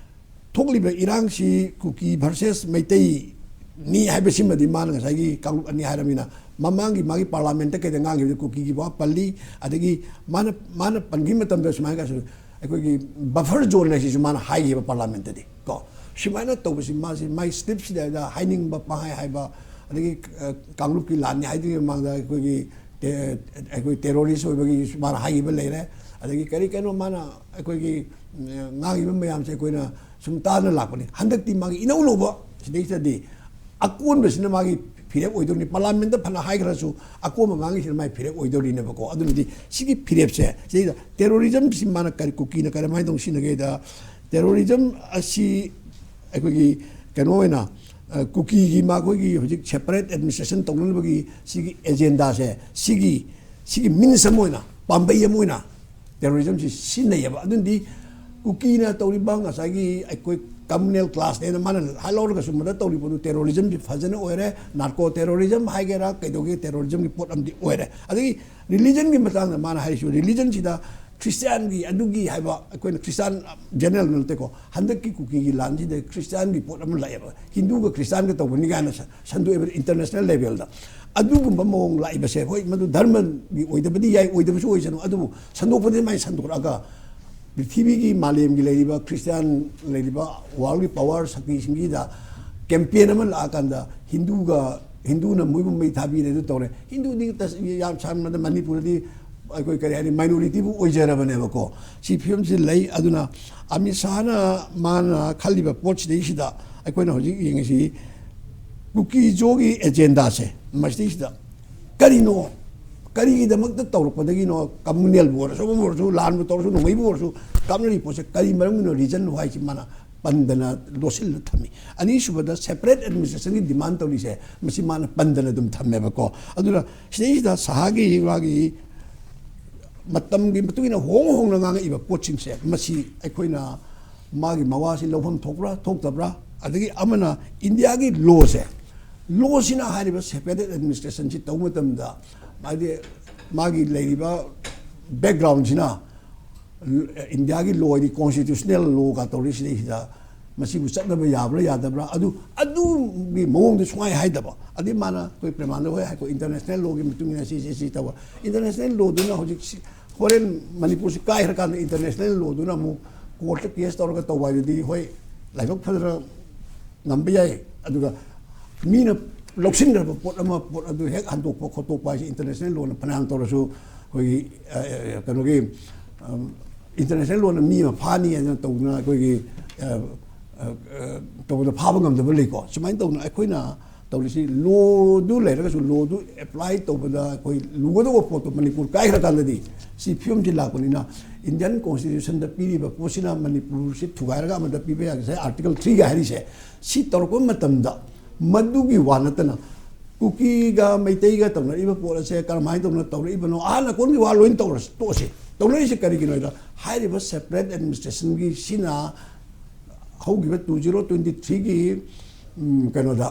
ꯊꯣꯛꯂꯤꯕ ꯏꯔꯥꯡꯁꯤ ꯀꯨꯀꯤ versus ꯃꯩꯇꯩꯅꯤ ꯍꯥꯏꯕꯁꯤꯃꯗꯤ ꯃꯥꯅ ꯉꯁꯥꯏꯒꯤ ꯀꯥꯡꯂꯨꯞ ꯑꯅꯤ ꯍꯥꯏꯔꯕꯅꯤꯅ ꯃꯃꯥꯡꯒꯤ ꯃꯥꯒꯤ parliamentꯇ ꯀꯩꯗ ꯉꯥꯡꯈꯤꯕꯗ ꯀꯨꯀꯤꯒꯤ ꯋꯥ ꯄꯜꯂꯤ꯫ ꯑꯗꯒꯤ ꯃꯥꯅ ꯃꯥꯅ ꯄꯟꯈꯤꯕ ꯃꯇꯝꯗ ꯁꯨꯃꯥꯏꯅ ꯀꯩꯁꯨ ꯑꯩꯈꯣꯏꯒꯤ buffer zone ꯍꯥꯏꯁꯤꯁꯨ ꯃꯥꯅ ꯍꯥꯏꯈꯤꯕ parliamentꯇꯗꯤ ꯀꯣ꯫ ꯁꯨꯃꯥꯏꯅ ꯇꯧꯕꯁꯤ ꯃꯥꯁꯤ ꯃꯥꯏ scriptꯁꯤꯗ ꯍꯥꯏꯅꯤꯡꯕ ꯄꯪꯍꯥꯏ ꯍꯥꯏꯕ, ꯑꯗꯒꯤ ꯑ, ꯀꯥꯡꯂꯨꯞꯀꯤ ꯂꯥꯟꯅꯤ ꯍꯥꯏꯗ꯭ꯔꯤꯉꯩ ꯃꯃꯥꯡꯗ ꯑꯩꯈꯣꯏꯒꯤ ꯇꯦ- ꯑꯩꯈꯣꯏ terrorist ꯑꯣꯏꯕꯒꯤ ꯃꯥꯅ ꯍꯥꯏꯈꯤꯕ ꯂꯩꯔꯦ꯫ ꯑꯗꯒꯤ ꯀꯔꯤ ꯀꯩꯅꯣ ꯃꯥꯅ ꯑꯩꯈꯣꯏꯒꯤ ꯎꯝ, ꯉꯥꯡꯉꯤꯕ ꯃꯌꯥꯝꯁꯦ ꯑꯩꯈꯣꯏꯅ ꯁꯨꯝ ꯇꯥꯗꯅ ꯂꯥꯛꯄꯅꯤ꯫ ꯍꯟꯗꯛꯇꯤ ꯃꯥꯒꯤ ꯏꯅꯧ ꯅꯧꯕ ꯁꯤꯗꯩꯁꯤꯗꯗꯤ ꯑꯀꯣꯟꯕꯁꯤꯅ ꯃꯥꯒꯤ ꯐꯤꯔꯦꯞ ꯑꯣꯏꯗꯧꯔꯤꯅꯤ꯫ Parliamentꯇ ꯐꯅ ꯍꯥꯏꯈ꯭ꯔꯁꯨ ꯑꯀꯣꯟꯕ ꯉꯥꯡꯉꯤꯁꯤꯅ ꯃꯥꯒꯤ ꯐꯤꯔꯦꯞ ꯑꯣꯏꯗꯧꯔꯤꯅꯦꯕꯀꯣ꯫ ꯑꯗꯨꯅꯗꯤ ꯁꯤꯒꯤ ꯐꯤꯔꯦꯞꯁꯦ ꯁꯤꯗꯩꯗ terrorismꯁꯤ ꯃꯥꯅ ꯀꯔꯤ, ꯀꯨꯀꯤꯅ ꯀꯔꯝꯍꯥꯏꯅ ꯇꯧꯅ ꯁꯤꯖꯤꯟꯅꯒꯦꯗ terrorism ꯑꯁꯤ ꯑꯩꯈꯣꯏꯒꯤ ꯀꯩꯅꯣ ꯑꯣꯏꯅ ꯑ, ꯀꯨꯀꯤꯒꯤ ꯃꯈꯣꯏꯒꯤ ꯍꯧꯖꯤꯛ separate administration ꯇꯧꯅꯅꯕꯒꯤ ꯁꯤꯒꯤ agendaꯁꯦ ꯁꯤꯒꯤ ꯁꯤꯒꯤ means ꯑꯃ ꯑꯣꯏꯅ ꯄꯥꯝꯕꯩ ꯑꯃ ꯑꯣꯏꯅ terrorismꯁꯤ ꯁꯤꯖꯤꯟꯅꯩꯌꯦꯕ꯫ ꯑꯗꯨꯅꯗꯤ ꯀꯨꯀꯤꯅ ꯇꯧꯔꯤꯕ ꯉꯁꯥꯏꯒꯤ ꯑꯩꯈꯣꯏ communal classꯅꯦꯅ ꯃꯥꯅ ꯍꯥꯏ ꯂꯧꯔꯒꯁꯨ ꯃꯗ ꯇꯧꯔꯤꯕꯗꯨ terrorismꯁꯤ ꯐꯖꯅ ꯑꯣꯏꯔꯦ꯫ Narco terrorism ꯍꯥꯏꯒꯦꯔꯥ ꯀꯩꯗꯧꯒꯦ terrorismꯒꯤ ꯄꯣꯠ ꯑꯃꯗꯤ ꯑꯣꯏꯔꯦ꯫ ꯑꯗꯒꯤ religionꯒꯤ ꯃꯇꯥꯡꯗ ꯃꯥꯅ ꯍꯥꯏꯔꯤꯁꯨ religionꯁꯤꯗ Christianꯒꯤ ꯑꯗꯨꯒꯤ ꯍꯥꯏꯕ ꯑꯩꯈꯣꯏꯅ Christian general ꯅꯠꯇꯦꯀꯣ꯫ ꯍꯟꯗꯛꯀꯤ ꯀꯨꯀꯤꯒꯤ ꯂꯥꯟꯁꯤꯗ Christianꯒꯤ ꯄꯣꯠ ꯑꯃ ꯂꯥꯛꯑꯦꯕ꯫ ꯍꯤꯟꯗꯨꯒ Christianꯒ ꯇꯧꯕꯅꯤ ꯀꯥꯏꯅ ꯁ- ꯁꯟꯗꯣꯛꯑꯦꯕ international levelꯗ꯫ ꯑꯗꯨꯒꯨꯝꯕ ꯃꯑꯣꯡ ꯂꯥꯛꯏꯕꯁꯦ, ꯍꯣꯏ, ꯃꯗꯨ ꯙꯔꯃꯒꯤ ꯑꯣꯏꯗꯕꯗꯤ ꯌꯥꯏ, ꯑꯣꯏꯗꯕꯁꯨ ꯑꯣꯏꯁꯅꯨ, ꯑꯗꯨꯕꯨ ꯁꯟꯗꯣꯛꯄꯗꯤ ꯃꯥꯏ ꯁꯟꯗꯣꯛꯂꯛꯑꯒ ꯄ꯭ꯔꯤꯊꯤꯕꯤꯒꯤ, ꯃꯥꯂꯦꯝꯒꯤ ꯂꯩꯔꯤꯕ ꯈ꯭ꯔꯤꯁꯇꯤꯌꯥꯟ ꯂꯩꯔꯤꯕ ꯋꯥꯔꯜꯒꯤ ꯄꯋꯥꯔ ꯁꯛꯇꯤꯁꯤꯡꯁꯤꯗ ꯀꯦꯝꯄꯦꯟ ꯑꯃ ꯂꯥꯛꯑꯀꯥꯟꯗ ꯍꯤꯟꯗꯨꯒ, ꯍꯤꯟꯗꯨꯅ ꯃꯣꯏꯕꯨ ꯃꯩ ꯊꯥꯕꯤꯔꯦ, ꯑꯗꯨ ꯇꯧꯔꯦ꯫ ꯍꯤꯟꯗꯨꯗꯤ ꯇꯁ-, ꯌꯥꯝ ꯁꯥꯡꯅ ꯃꯅꯤꯄꯨꯔꯗꯤ ꯑꯩꯈꯣꯏ ꯀꯔꯤ ꯍꯥꯏꯅꯤ, ꯃꯥꯏꯅꯣꯔꯤꯇꯤꯕꯨ ꯑꯣꯏꯖꯔꯕꯅꯦꯕꯀꯣ꯫ ꯁꯤ ꯐꯤꯕꯝꯁꯤ ꯂꯩ꯫ ꯑꯗꯨꯅ ꯑꯃꯤꯠ ꯁꯥꯍꯅ ꯃꯥꯅ ꯈꯜꯂꯤꯕ ꯄꯣꯠꯁꯤꯗꯩꯁꯤꯗ ꯑꯩꯈꯣꯏꯅ ꯍꯧꯖꯤꯛ ꯌꯦꯡꯉꯤꯁꯤ ꯀꯨꯀꯤꯖꯣꯒꯤ ꯑꯦꯖꯦꯟꯗꯥꯁꯦ ꯃꯁꯤꯗꯩꯁꯤꯗ ꯀꯔꯤꯅꯣ, ꯀꯔꯤꯒꯤꯗꯃꯛꯇ ꯇꯧꯔꯛꯄꯗꯒꯤꯅꯣ? ꯀꯝꯃꯨꯅꯦꯜꯕꯨ ꯑꯣꯏꯔꯁꯨ, ꯑꯃꯕꯨ ꯑꯣꯏꯔꯁꯨ, ꯂꯥꯟꯕꯨ ꯇꯧꯔꯁꯨ, ꯅꯣꯡꯃꯩꯕꯨ ꯑꯣꯏꯔꯁꯨ, ꯀꯥꯞꯅꯔꯤ ꯄꯣꯠꯁꯦ ꯀꯔꯤ ꯃꯔꯝꯒꯤꯅꯣ, ꯔꯤꯖꯟ ꯍꯥꯏꯁꯤ ꯃꯥꯅ ꯄꯟꯗꯅ ꯂꯣꯠꯁꯤꯜꯂ ꯊꯝꯃꯤ꯫ ꯑꯅꯤꯁꯨꯕꯗ, ꯁꯦꯄꯔꯦꯠ ꯑꯦꯗꯃꯤꯅꯤꯁꯇ꯭ꯔꯦꯁꯟꯒꯤ ꯗꯤꯃꯥꯟ ꯇꯧꯔꯤꯁꯦ, ꯃꯁꯤ ꯃꯥꯅ ꯄꯟꯗꯅ ꯑꯗꯨꯝ ꯊꯝꯃꯦꯕꯀꯣ꯫ ꯑꯗꯨꯅ ꯁꯤꯗꯩꯁꯤꯗ ꯁꯍꯥꯒꯤ ꯃꯥꯒꯤ ꯃꯇꯝꯒꯤ ꯃꯇꯨꯡ ꯏꯟꯅ ꯍꯣꯡ ꯍꯣꯡꯅ ꯉꯥꯡꯉꯛꯏꯕ ꯄꯣꯠꯁꯤꯡꯁꯦ, ꯃꯁꯤ ꯑꯩꯈꯣꯏꯅ ꯃꯥꯒꯤ ꯃꯋꯥꯁꯤ ꯂꯧꯐꯝ ꯊꯣꯛꯄ꯭ꯔꯥ ꯊꯣꯛꯇꯕ꯭ꯔꯥ? ꯑꯗꯒꯤ ꯑꯃꯅ ꯏꯟꯗꯤꯌꯥꯒꯤ ꯂꯣꯁꯦ, ꯂꯣꯁꯤꯅ ꯍꯥꯏꯔꯤꯕ ꯁꯦꯄꯔꯦꯠ ꯑꯦꯗꯃꯤꯅꯤꯁꯇ꯭ꯔꯦꯁꯟꯁꯤ ꯇꯧꯕ ꯃꯇꯝꯗ, ꯍꯥꯏꯗꯤ ꯃꯥꯒꯤ ꯂꯩꯔꯤꯕ ꯕꯦꯛꯒ꯭ꯔꯥꯎꯟꯁꯤꯅ ꯏꯟꯗꯤꯌꯥꯒꯤ ꯂꯣ, ꯍꯥꯏꯗꯤ ꯀꯣꯟꯁꯇꯤꯇ꯭ꯌꯨꯁꯅꯦꯜ ꯂꯣꯒ ꯇꯧꯔꯤꯁꯤꯗꯩꯁꯤꯗ ꯃꯁꯤꯕꯨ ꯆꯠꯅꯕ ꯌꯥꯕ꯭ꯔꯥ ꯌꯥꯗꯕ꯭ꯔꯥ, ꯑꯗꯨ, ꯑꯗꯨꯒꯤ ꯃꯑꯣꯡꯗ ꯁꯨꯡꯍꯥꯏ ꯍꯥꯏꯗꯕ꯫ ꯑꯗꯩ ꯃꯥꯅ ꯑꯩꯈꯣꯏ ꯄ꯭ꯔꯦꯃꯥꯅꯟꯗ ꯍꯣꯏ ꯍꯥꯏꯀꯣ, ꯏꯟꯇꯔꯅꯦꯁꯅꯦꯜ ꯂꯣꯒꯤ ꯃꯇꯨꯡ ꯏꯟꯅ ꯁꯤ, ꯁꯤ, ꯁꯤ ꯇꯧꯕ꯫ ꯏꯟꯇꯔꯅꯦꯁꯅꯦꯜ ꯂꯣꯗꯨꯅ ꯍꯧꯖꯤꯛ ꯁꯤ, ꯍꯣꯔꯦꯟ ꯃꯅꯤꯄꯨꯔꯁꯤ ꯀꯥꯏꯈ꯭ꯔꯀꯥꯟꯗ ꯏꯟꯇꯔꯅꯦꯁꯅꯦꯜ ꯂꯣꯗꯨꯅ ꯑꯃꯨꯛ ꯀꯣꯔꯠꯇ ꯀꯦꯁ ꯇꯧꯔꯒ ꯇꯧꯕ ꯍꯥꯏꯗꯨꯗꯤ, ꯍꯣꯏ, ꯂꯥꯏꯕꯛ ꯐꯗꯅ ꯉꯝꯕ ꯌꯥꯏ꯫ ꯑꯗꯨꯒ ꯃꯤꯅ ꯂꯧꯁꯤꯟꯈ꯭ꯔꯕ ꯄꯣꯠ ꯑꯃ, ꯄꯣꯠ ꯑꯗꯨ ꯍꯦꯛ ꯍꯟꯗꯣꯛꯄ ꯈꯣꯠꯇꯣꯛꯄ ꯍꯥꯏꯁꯤ ꯏꯟꯇꯔꯅꯦꯁꯅꯦꯜ ꯂꯣꯅ ꯐꯅꯌꯥꯝ ꯇꯧꯔꯁꯨ, ꯑꯩꯈꯣꯏꯒꯤ, ꯑ, ꯑ, ꯀꯩꯅꯣꯒꯤ, ꯏꯟꯇꯔꯅꯦꯁꯅꯦꯜ ꯂꯣꯟꯅ ꯃꯤ ꯑꯃ ꯐꯥꯅꯤ ꯍꯥꯏꯅ ꯇꯧꯗꯅ ꯑꯩꯈꯣꯏꯒꯤ, ꯑ, ꯑ, ꯑ, ꯇꯧꯕꯗ ꯐꯥꯕ ꯉꯝꯗꯕ ꯂꯩꯀꯣ꯫ ꯁꯨꯃꯥꯏꯅ ꯇꯧꯗꯅ ꯑꯩꯈꯣꯏꯅ ꯇꯧꯔꯤꯁꯤ, ꯂꯣꯗꯨ ꯂꯩꯔꯒꯁꯨ ꯂꯣꯗꯨ ꯑꯦꯄ꯭ꯂꯥꯏ ꯇꯧꯕꯗ ꯑꯩꯈꯣꯏ ꯂꯨꯒꯗꯧꯕ ꯄꯣꯠꯇꯣ ꯃꯅꯤꯄꯨꯔ ꯀꯥꯏꯈ꯭ꯔꯀꯥꯟꯗꯗꯤ ꯁꯤ ꯐꯤꯕꯝꯁꯤ ꯂꯥꯛꯄꯅꯤꯅ, ꯏꯟꯗꯤꯌꯟ ꯀꯣꯟꯁꯇꯤꯇ꯭ꯌꯨꯁꯟꯗ ꯄꯤꯔꯤꯕ ꯄꯣꯠꯁꯤꯅ ꯃꯅꯤꯄꯨꯔꯁꯤ ꯊꯨꯒꯥꯏꯔꯒ ꯑꯃꯗ ꯄꯤꯕ ꯌꯥꯏ꯫ ꯉꯁꯥꯏ ꯑꯥꯔꯇꯤꯀꯜ ꯊ꯭ꯔꯤꯒ ꯍꯥꯏꯔꯤꯁꯦ, ꯁꯤ ꯇꯧꯔꯛꯄ ꯃꯇꯝꯗ ꯃꯗꯨꯒꯤ ꯋꯥ ꯅꯠꯇꯅ ꯀꯨꯀꯤꯒ ꯃꯩꯇꯩꯒ ꯇꯧꯅꯔꯤꯕ ꯄꯣꯠ ꯑꯁꯦ ꯀꯔꯝꯍꯥꯏꯅ ꯇꯧꯅ ꯇꯧꯔꯛꯏꯕꯅꯣ? ꯑꯍꯥꯟ ꯑꯀꯣꯟꯒꯤ ꯋꯥ ꯂꯣꯏꯅ ꯇꯧꯔꯁꯤ, ꯇꯣꯛꯑꯁꯤ꯫ ꯇꯧꯅꯔꯤꯁꯦ ꯀꯔꯤꯒꯤꯅꯣ ꯍꯥꯏꯗ, ꯍꯥꯏꯔꯤꯕ ꯁꯦꯄꯔꯦꯠ ꯑꯦꯗꯃꯤꯅꯤꯁꯇ꯭ꯔꯦꯁꯟꯒꯤ ꯁꯤꯅ ꯍꯧꯈꯤꯕ ꯇꯨ ꯖꯤꯔꯣ ꯇ꯭ꯋꯦꯟꯇꯤ ꯊ꯭ꯔꯤꯒꯤ, ꯎꯝ, ꯀꯩꯅꯣꯗ,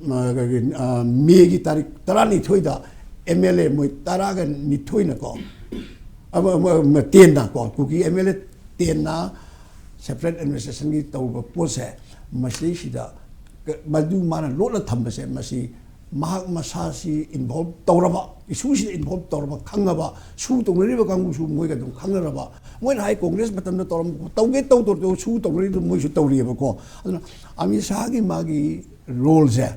ꯃ-, ꯀꯩꯒꯤ, ꯑ, ꯃꯦꯒꯤ ꯇꯥꯔꯤꯛ ꯇꯔꯥꯅꯤꯊꯣꯏꯗ ꯑꯦꯝ ꯑꯦꯜ ꯑꯦ ꯃꯣꯏ ꯇꯔꯥꯒ ꯅꯤꯊꯣꯏꯅꯀꯣ, ꯑꯃ, ꯑꯃ, ꯑꯃ, ꯇꯦꯟꯅꯀꯣ, ꯀꯨꯀꯤ ꯑꯦꯝ ꯑꯦꯜ ꯑꯦ ꯇꯦꯟꯅ ꯁꯦꯄꯔꯦꯠ ꯑꯦꯗꯃꯤꯅꯤꯁꯇ꯭ꯔꯦꯁꯟꯒꯤ ꯇꯧꯕ ꯄꯣꯠꯁꯦ, ꯃꯁꯤꯁꯤꯗ ꯀ-, ꯃꯗꯨ ꯃꯥꯅ ꯂꯣꯠꯅ ꯊꯝꯕꯁꯦ, ꯃꯁꯤ ꯃꯍꯥꯛ ꯃꯁꯥꯁꯤ ꯏꯟꯚꯣꯜꯕ ꯇꯧꯔꯕ, ꯏꯁꯨꯁꯤꯗ ꯏꯟꯚꯣꯜꯕ ꯇꯧꯔꯕ ꯈꯪꯉꯕ, ꯁꯨ ꯇꯧꯅꯔꯤꯕ ꯀꯥꯡꯕꯨꯁꯨ ꯃꯣꯏꯒ ꯑꯗꯨꯝ ꯈꯪꯅꯔꯕ, ꯃꯣꯏꯅ ꯍꯥꯏ ꯀꯣꯡꯒ꯭ꯔꯦꯁ ꯃꯇꯝꯗ ꯇꯧꯔꯝ ꯇꯧꯒꯦ ꯇꯧꯗꯧꯗꯣ ꯁꯨ ꯇꯧꯅꯔꯤꯗꯣ ꯃꯣꯏꯁꯨ ꯇꯧꯔꯤꯑꯕꯀꯣ꯫ ꯑꯗꯨꯅ ꯑꯃꯤꯠ ꯁꯥꯍꯒꯤ ꯃꯥꯒꯤ ꯔꯣꯜꯁꯦ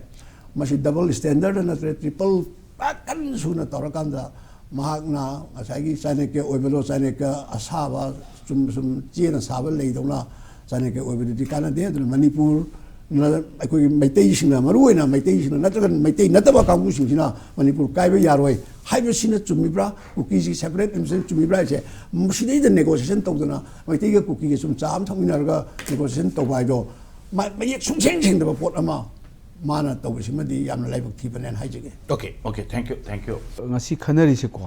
ꯃꯁꯤ ꯗꯕꯜ ꯁ꯭ꯇꯦꯟꯗꯔꯗ ꯅꯠꯇ꯭ꯔꯦ, ꯇ꯭ꯔꯤꯄꯜ ꯄꯥꯀꯟ ꯁꯨꯅ ꯇꯧꯔꯀꯥꯟꯗ ꯃꯍꯥꯛꯅ ꯉꯁꯥꯏꯒꯤ ꯆꯥꯅꯀ꯭ꯌ ꯑꯣꯏꯕꯗꯣ, ꯆꯥꯅꯀ꯭ꯌ ꯑꯁꯥꯕ ꯆꯨꯝꯅ ꯁꯨꯝ ꯆꯦꯅ ꯁꯥꯕ ꯂꯩꯗꯧꯅ ꯆꯥꯅꯀ꯭ꯌ ꯑꯣꯏꯕꯗꯨꯗꯤ ꯀꯥꯟꯅꯗꯦ꯫ ꯑꯗꯨꯅ ꯃꯅꯤꯄꯨꯔ ꯑꯩꯈꯣꯏꯒꯤ ꯃꯩꯇꯩꯁꯤꯡꯅ, ꯃꯔꯨꯑꯣꯏꯅ ꯃꯩꯇꯩꯁꯤꯡꯅ ꯅꯠꯇ꯭ꯔꯒ ꯃꯩꯇꯩ ꯅꯠꯇꯕ ꯀꯥꯡꯕꯨꯁꯤꯡꯁꯤꯅ ꯃꯅꯤꯄꯨꯔ ꯀꯥꯏꯕ ꯌꯥꯔꯣꯏ ꯍꯥꯏꯕꯁꯤꯅ ꯆꯨꯝꯃꯤꯕ꯭ꯔꯥ? ꯀꯨꯀꯤꯁꯤ ꯁꯦꯄꯔꯦꯠ ꯑꯦꯗꯃꯤꯅꯤꯁꯇ꯭ꯔꯦꯁꯟ ꯆꯨꯝꯃꯤꯕ꯭ꯔꯥ ꯍꯥꯏꯁꯦ ꯃꯁꯤꯗꯩꯗ ꯅꯦꯒꯣꯁꯤꯌꯦꯁꯟ ꯇꯧꯗꯅ ꯃꯩꯇꯩꯒ ꯀꯨꯀꯤꯒ ꯁꯨꯝ ꯆꯥ ꯑꯃ ꯊꯛꯃꯤꯟꯅꯔꯒ ꯅꯦꯒꯣꯁꯤꯌꯦꯁꯟ ꯇꯧꯕ ꯍꯥꯏꯗꯣ ꯃ- ꯃꯌꯦꯛ ꯁꯨꯡꯁꯦꯡ ꯁꯦꯡꯗꯕ ꯄꯣꯠ ꯑꯃ ꯃꯥꯅ ꯇꯧꯕꯁꯤꯃꯗꯤ ꯌꯥꯝꯅ ꯂꯥꯏꯕꯛ ꯊꯤꯕꯅꯦꯅ ꯍꯥꯏꯖꯒꯦ꯫ Okay, okay, thank you, thank you. ꯉꯁꯤ ꯈꯟꯅꯔꯤꯁꯦꯀꯣ,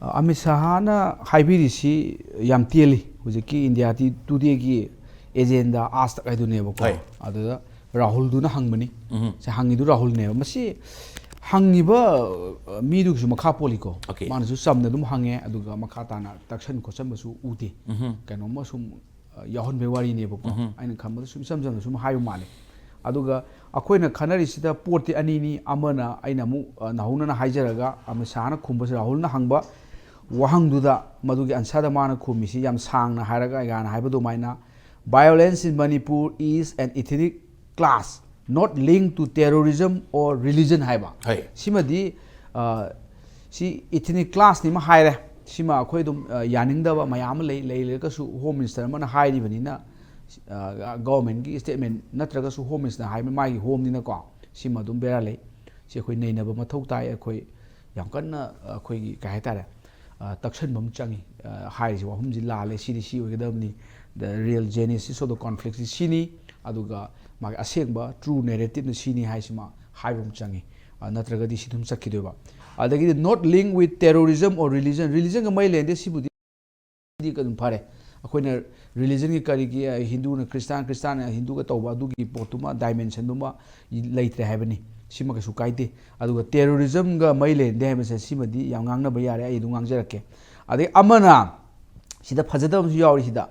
ꯑꯃꯤꯠ ꯁꯥꯍꯅ ꯍꯥꯏꯕꯤꯔꯤꯁꯤ ꯌꯥꯝ ꯇꯦꯜꯂꯤ꯫ ꯍꯧꯖꯤꯛꯀꯤ ꯏꯟꯗꯤꯌꯥ ꯇꯨꯗꯦꯒꯤ ꯑꯦꯖꯦꯟꯗꯥ ꯑꯥꯖ ꯇꯛ ꯍꯥꯏꯗꯨꯅꯦꯕꯀꯣ꯫ ꯍꯣꯏ꯫ ꯑꯗꯨꯗ ꯔꯥꯍꯨꯜꯗꯨꯅ ꯍꯪꯕꯅꯤ꯫ ꯁꯦ, ꯍꯪꯉꯤꯗꯨ ꯔꯥꯍꯨꯜꯅꯦꯕ꯫ ꯃꯁꯤ ꯍꯪꯉꯤꯕ ꯑ, ꯃꯤꯗꯨꯒꯤꯁꯨ ꯃꯈꯥ ꯄꯣꯜꯂꯤꯀꯣ꯫ Okay. ꯃꯥꯅꯁꯨ ꯆꯝꯅ ꯑꯗꯨꯝ ꯍꯪꯉꯦ, ꯑꯗꯨꯒ ꯃꯈꯥ ꯇꯥꯅ ꯇꯛꯁꯟ ꯈꯣꯠꯆꯟꯕꯁꯨ ꯎꯗꯦ꯫ ꯀꯩꯅꯣꯝꯃ ꯁꯨꯝ ꯑ, ꯌꯥꯎꯍꯟꯕꯩ ꯋꯥꯔꯤꯅꯦꯕꯀꯣ꯫ ꯑꯩꯅ ꯈꯟꯕꯗ ꯁꯨꯝ ꯏꯆꯝ ꯆꯝꯅ ꯁꯨꯝ ꯍꯥꯏꯕ ꯃꯥꯜꯂꯦ꯫ ꯑꯗꯨꯒ ꯑꯩꯈꯣꯏꯅ ꯈꯟꯅꯔꯤꯁꯤꯗ ꯄꯣꯠꯇꯤ ꯑꯅꯤꯅꯤ꯫ ꯑꯃꯅ ꯑꯩꯅ ꯑꯃꯨꯛ ꯑ, ꯅꯧꯍꯧꯅꯅ ꯍꯥꯏꯖꯔꯒ ꯑꯃꯤꯠ ꯁꯥꯍꯅ ꯈꯨꯝꯕꯁꯤ, ꯔꯥꯍꯨꯜꯅ ꯍꯪꯕ ꯋꯥꯍꯪꯗꯨꯗ ꯃꯗꯨꯒꯤ ꯑꯟꯁꯔꯗ ꯃꯥꯅ ꯈꯨꯝꯃꯤꯁꯤ ꯌꯥꯝ ꯁꯥꯡꯅ ꯍꯥꯏꯔꯒ ꯑꯩꯒꯥꯅ ꯍꯥꯏꯕ ꯑꯗꯨꯃꯥꯏꯅ, "Violence in Manipur is an ethnic clash, not linked to terrorism or religion" ꯍꯥꯏꯕ꯫ ꯍꯣꯏ꯫ ꯁꯤꯃꯗꯤ ꯑ, ꯁꯤ ꯏꯊꯤꯅꯤꯛ ꯀ꯭ꯂꯥꯁꯅꯤ ꯑꯃ ꯍꯥꯏꯔꯦ꯫ ꯁꯤꯃ ꯑꯩꯈꯣꯏ ꯑꯗꯨꯝ ꯑ, ꯌꯥꯅꯤꯡꯗꯕ ꯃꯌꯥꯝ ꯑꯃ ꯂꯩ꯫ ꯂꯩꯔꯒꯁꯨ ꯍꯣꯝ ꯃꯤꯅꯤꯁꯇꯔ ꯑꯃꯅ ꯍꯥꯏꯔꯤꯕꯅꯤꯅ ꯒꯚꯔꯟꯃꯦꯟꯠꯀꯤ ꯁ꯭ꯇꯦꯠꯃꯦꯟꯠ ꯅꯠꯇ꯭ꯔꯒꯁꯨ ꯍꯣꯝ ꯃꯤꯅꯤꯁꯇꯔ ꯍꯥꯏꯕ ꯃꯥꯒꯤ ꯍꯣꯝꯅꯤꯅꯀꯣ꯫ ꯁꯤꯃ ꯑꯗꯨꯝ ꯕꯦꯔꯥ ꯂꯩ꯫ ꯁꯤ ꯑꯩꯈꯣꯏ ꯅꯩꯅꯕ ꯃꯊꯧ ꯇꯥꯏ꯫ ꯑꯩꯈꯣꯏ ꯌꯥꯝ ꯀꯟꯅ ꯑ, ꯑꯩꯈꯣꯏꯒꯤ ꯀꯩ ꯍꯥꯏꯇꯥꯔꯦ, ꯑ, ꯇꯛꯁꯟꯕ ꯑꯃ ꯆꯪꯉꯤ꯫ ꯑ, ꯍꯥꯏꯔꯤꯁꯤ ꯋꯥꯐꯝꯁꯤ ꯂꯥꯜꯂꯦ, ꯁꯤꯗꯤ ꯁꯤ ꯑꯣꯏꯒꯗꯕꯅꯤ, the real genesis of the conflict ꯁꯤ ꯁꯤꯅꯤ, ꯑꯗꯨꯒ ꯃꯥꯒꯤ ꯑꯁꯦꯡꯕ ꯇ꯭ꯔꯨ ꯅꯦꯔꯦꯇꯤꯞꯅ ꯁꯤꯅꯤ ꯍꯥꯏꯁꯤꯃ ꯍꯥꯏꯕ ꯑꯃ ꯆꯪꯉꯤ꯫ ꯑ, ꯅꯠꯇ꯭ꯔꯒꯗꯤ ꯁꯤ ꯑꯗꯨꯝ ꯆꯠꯈꯤꯗꯣꯏꯕ꯫ ꯑꯗꯒꯤꯗꯤ not linked with terrorism or religion, ꯔꯤꯂꯤꯖꯟꯒ ꯃꯔꯤ ꯂꯩꯅꯗꯦ꯫ ꯁꯤꯕꯨꯗꯤ ꯑꯗꯨꯝ ꯐꯔꯦ꯫ ꯑꯩꯈꯣꯏꯅ ꯔꯤꯂꯤꯖꯟꯒꯤ ꯀꯔꯤꯒꯤ, ꯑ, ꯍꯤꯟꯗꯨꯅ ꯈ꯭ꯔꯤꯁꯇꯥꯟ, ꯈ꯭ꯔꯤꯁꯇꯥꯟꯅ ꯍꯤꯟꯗꯨꯒ ꯇꯧꯕ ꯑꯗꯨꯒꯤ ꯄꯣꯠꯇꯨꯃ, ꯗꯥꯏꯃꯦꯟꯁꯟꯗꯨꯃ ꯂꯩꯇ꯭ꯔꯦ ꯍꯥꯏꯕꯅꯤ꯫ ꯁꯤꯃ ꯀꯩꯁꯨ ꯀꯥꯏꯗꯦ꯫ ꯑꯗꯨꯒ ꯇꯦꯔꯣꯔꯤꯖꯝꯒ ꯃꯔꯤ ꯂꯩꯅꯗꯦ ꯍꯥꯏꯕꯁꯦ ꯁꯤꯃꯗꯤ ꯌꯥꯝ ꯉꯥꯡꯅꯕ ꯌꯥꯔꯦ, ꯑꯩ ꯑꯗꯨꯝ ꯉꯥꯡꯖꯔꯛꯀꯦ꯫ ꯑꯗꯩ ꯑꯃꯅ ꯁꯤꯗ ꯐꯖꯗꯕ ꯑꯃꯁꯨ ꯌꯥꯎꯔꯤ ꯁꯤꯗ,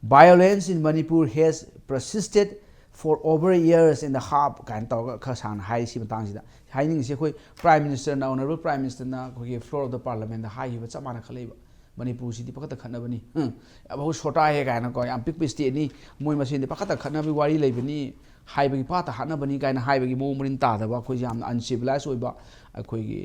"Violence in Manipur has persisted for over a years and a half" ꯀꯥꯏꯅ ꯇꯧꯔꯒ ꯈꯔ ꯁꯥꯡꯅ ꯍꯥꯏꯔꯤ ꯁꯤ ꯃꯇꯥꯡꯁꯤꯗ꯫ ꯍꯥꯏꯅꯤꯡꯉꯤꯁꯦ, ꯑꯩꯈꯣꯏ Prime Ministerꯅ, Honourable Prime Ministerꯅ ꯑꯩꯈꯣꯏꯒꯤ floor of the Parliamentꯇ ꯍꯥꯏꯈꯤꯕ ꯆꯞ ꯃꯥꯟꯅ ꯈꯜꯂꯛꯏꯕ꯫ ꯃꯅꯤꯄꯨꯔꯁꯤꯗꯤ ꯄꯥꯈꯠꯇ ꯈꯠꯅꯕꯅꯤ, ꯎꯝ, ꯌꯥꯝ ꯁꯣꯇꯥ ꯍꯦ ꯀꯥꯏꯅꯀꯣ, ꯌꯥꯝ ꯄꯤꯛꯄ stateꯅꯤ, ꯃꯣꯏ ꯃꯁꯦꯟꯗꯤ ꯄꯥꯈꯠꯇ ꯈꯠꯅꯕꯒꯤ ꯋꯥꯔꯤ ꯂꯩꯕꯅꯤ, ꯍꯥꯏꯕꯒꯤ ꯄꯥꯠꯇ ꯍꯥꯠꯅꯕꯅꯤ ꯀꯥꯏꯅ ꯍꯥꯏꯕꯒꯤ ꯃꯑꯣꯡ ꯃꯔꯤꯟ ꯇꯥꯗꯕ, ꯑꯩꯈꯣꯏꯁꯦ ꯌꯥꯝꯅ uncivilized ꯑꯣꯏꯕ, ꯑꯩꯈꯣꯏꯒꯤ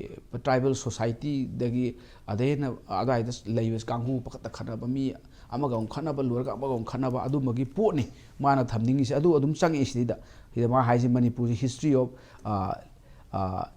tribal societyꯗꯒꯤ ꯑꯗꯩ ꯍꯦꯟꯅ ꯑꯗꯨꯋꯥꯏꯗ ꯂꯩꯕ ꯀꯥꯡꯕꯨ ꯄꯥꯈꯠꯇ ꯈꯠꯅꯕ, ꯃꯤ ꯑꯃꯒ ꯑꯃꯨꯛ ꯈꯠꯅꯕ, ꯂꯣꯏꯔꯒ ꯑꯃꯒ ꯑꯃꯨꯛ ꯈꯠꯅꯕ, ꯑꯗꯨꯝꯕꯒꯤ ꯄꯣꯠꯅꯤ ꯃꯥꯅ ꯊꯝꯅꯤꯡꯉꯤꯁꯦ꯫ ꯑꯗꯨ ꯑꯗꯨꯝ ꯆꯪꯉꯛꯑꯦ ꯁꯤꯗꯩꯗ꯫ ꯁꯤꯗ ꯃꯥ ꯍꯥꯏꯁꯦ ꯃꯅꯤꯄꯨꯔꯁꯦ history of, ꯑ, ꯑ,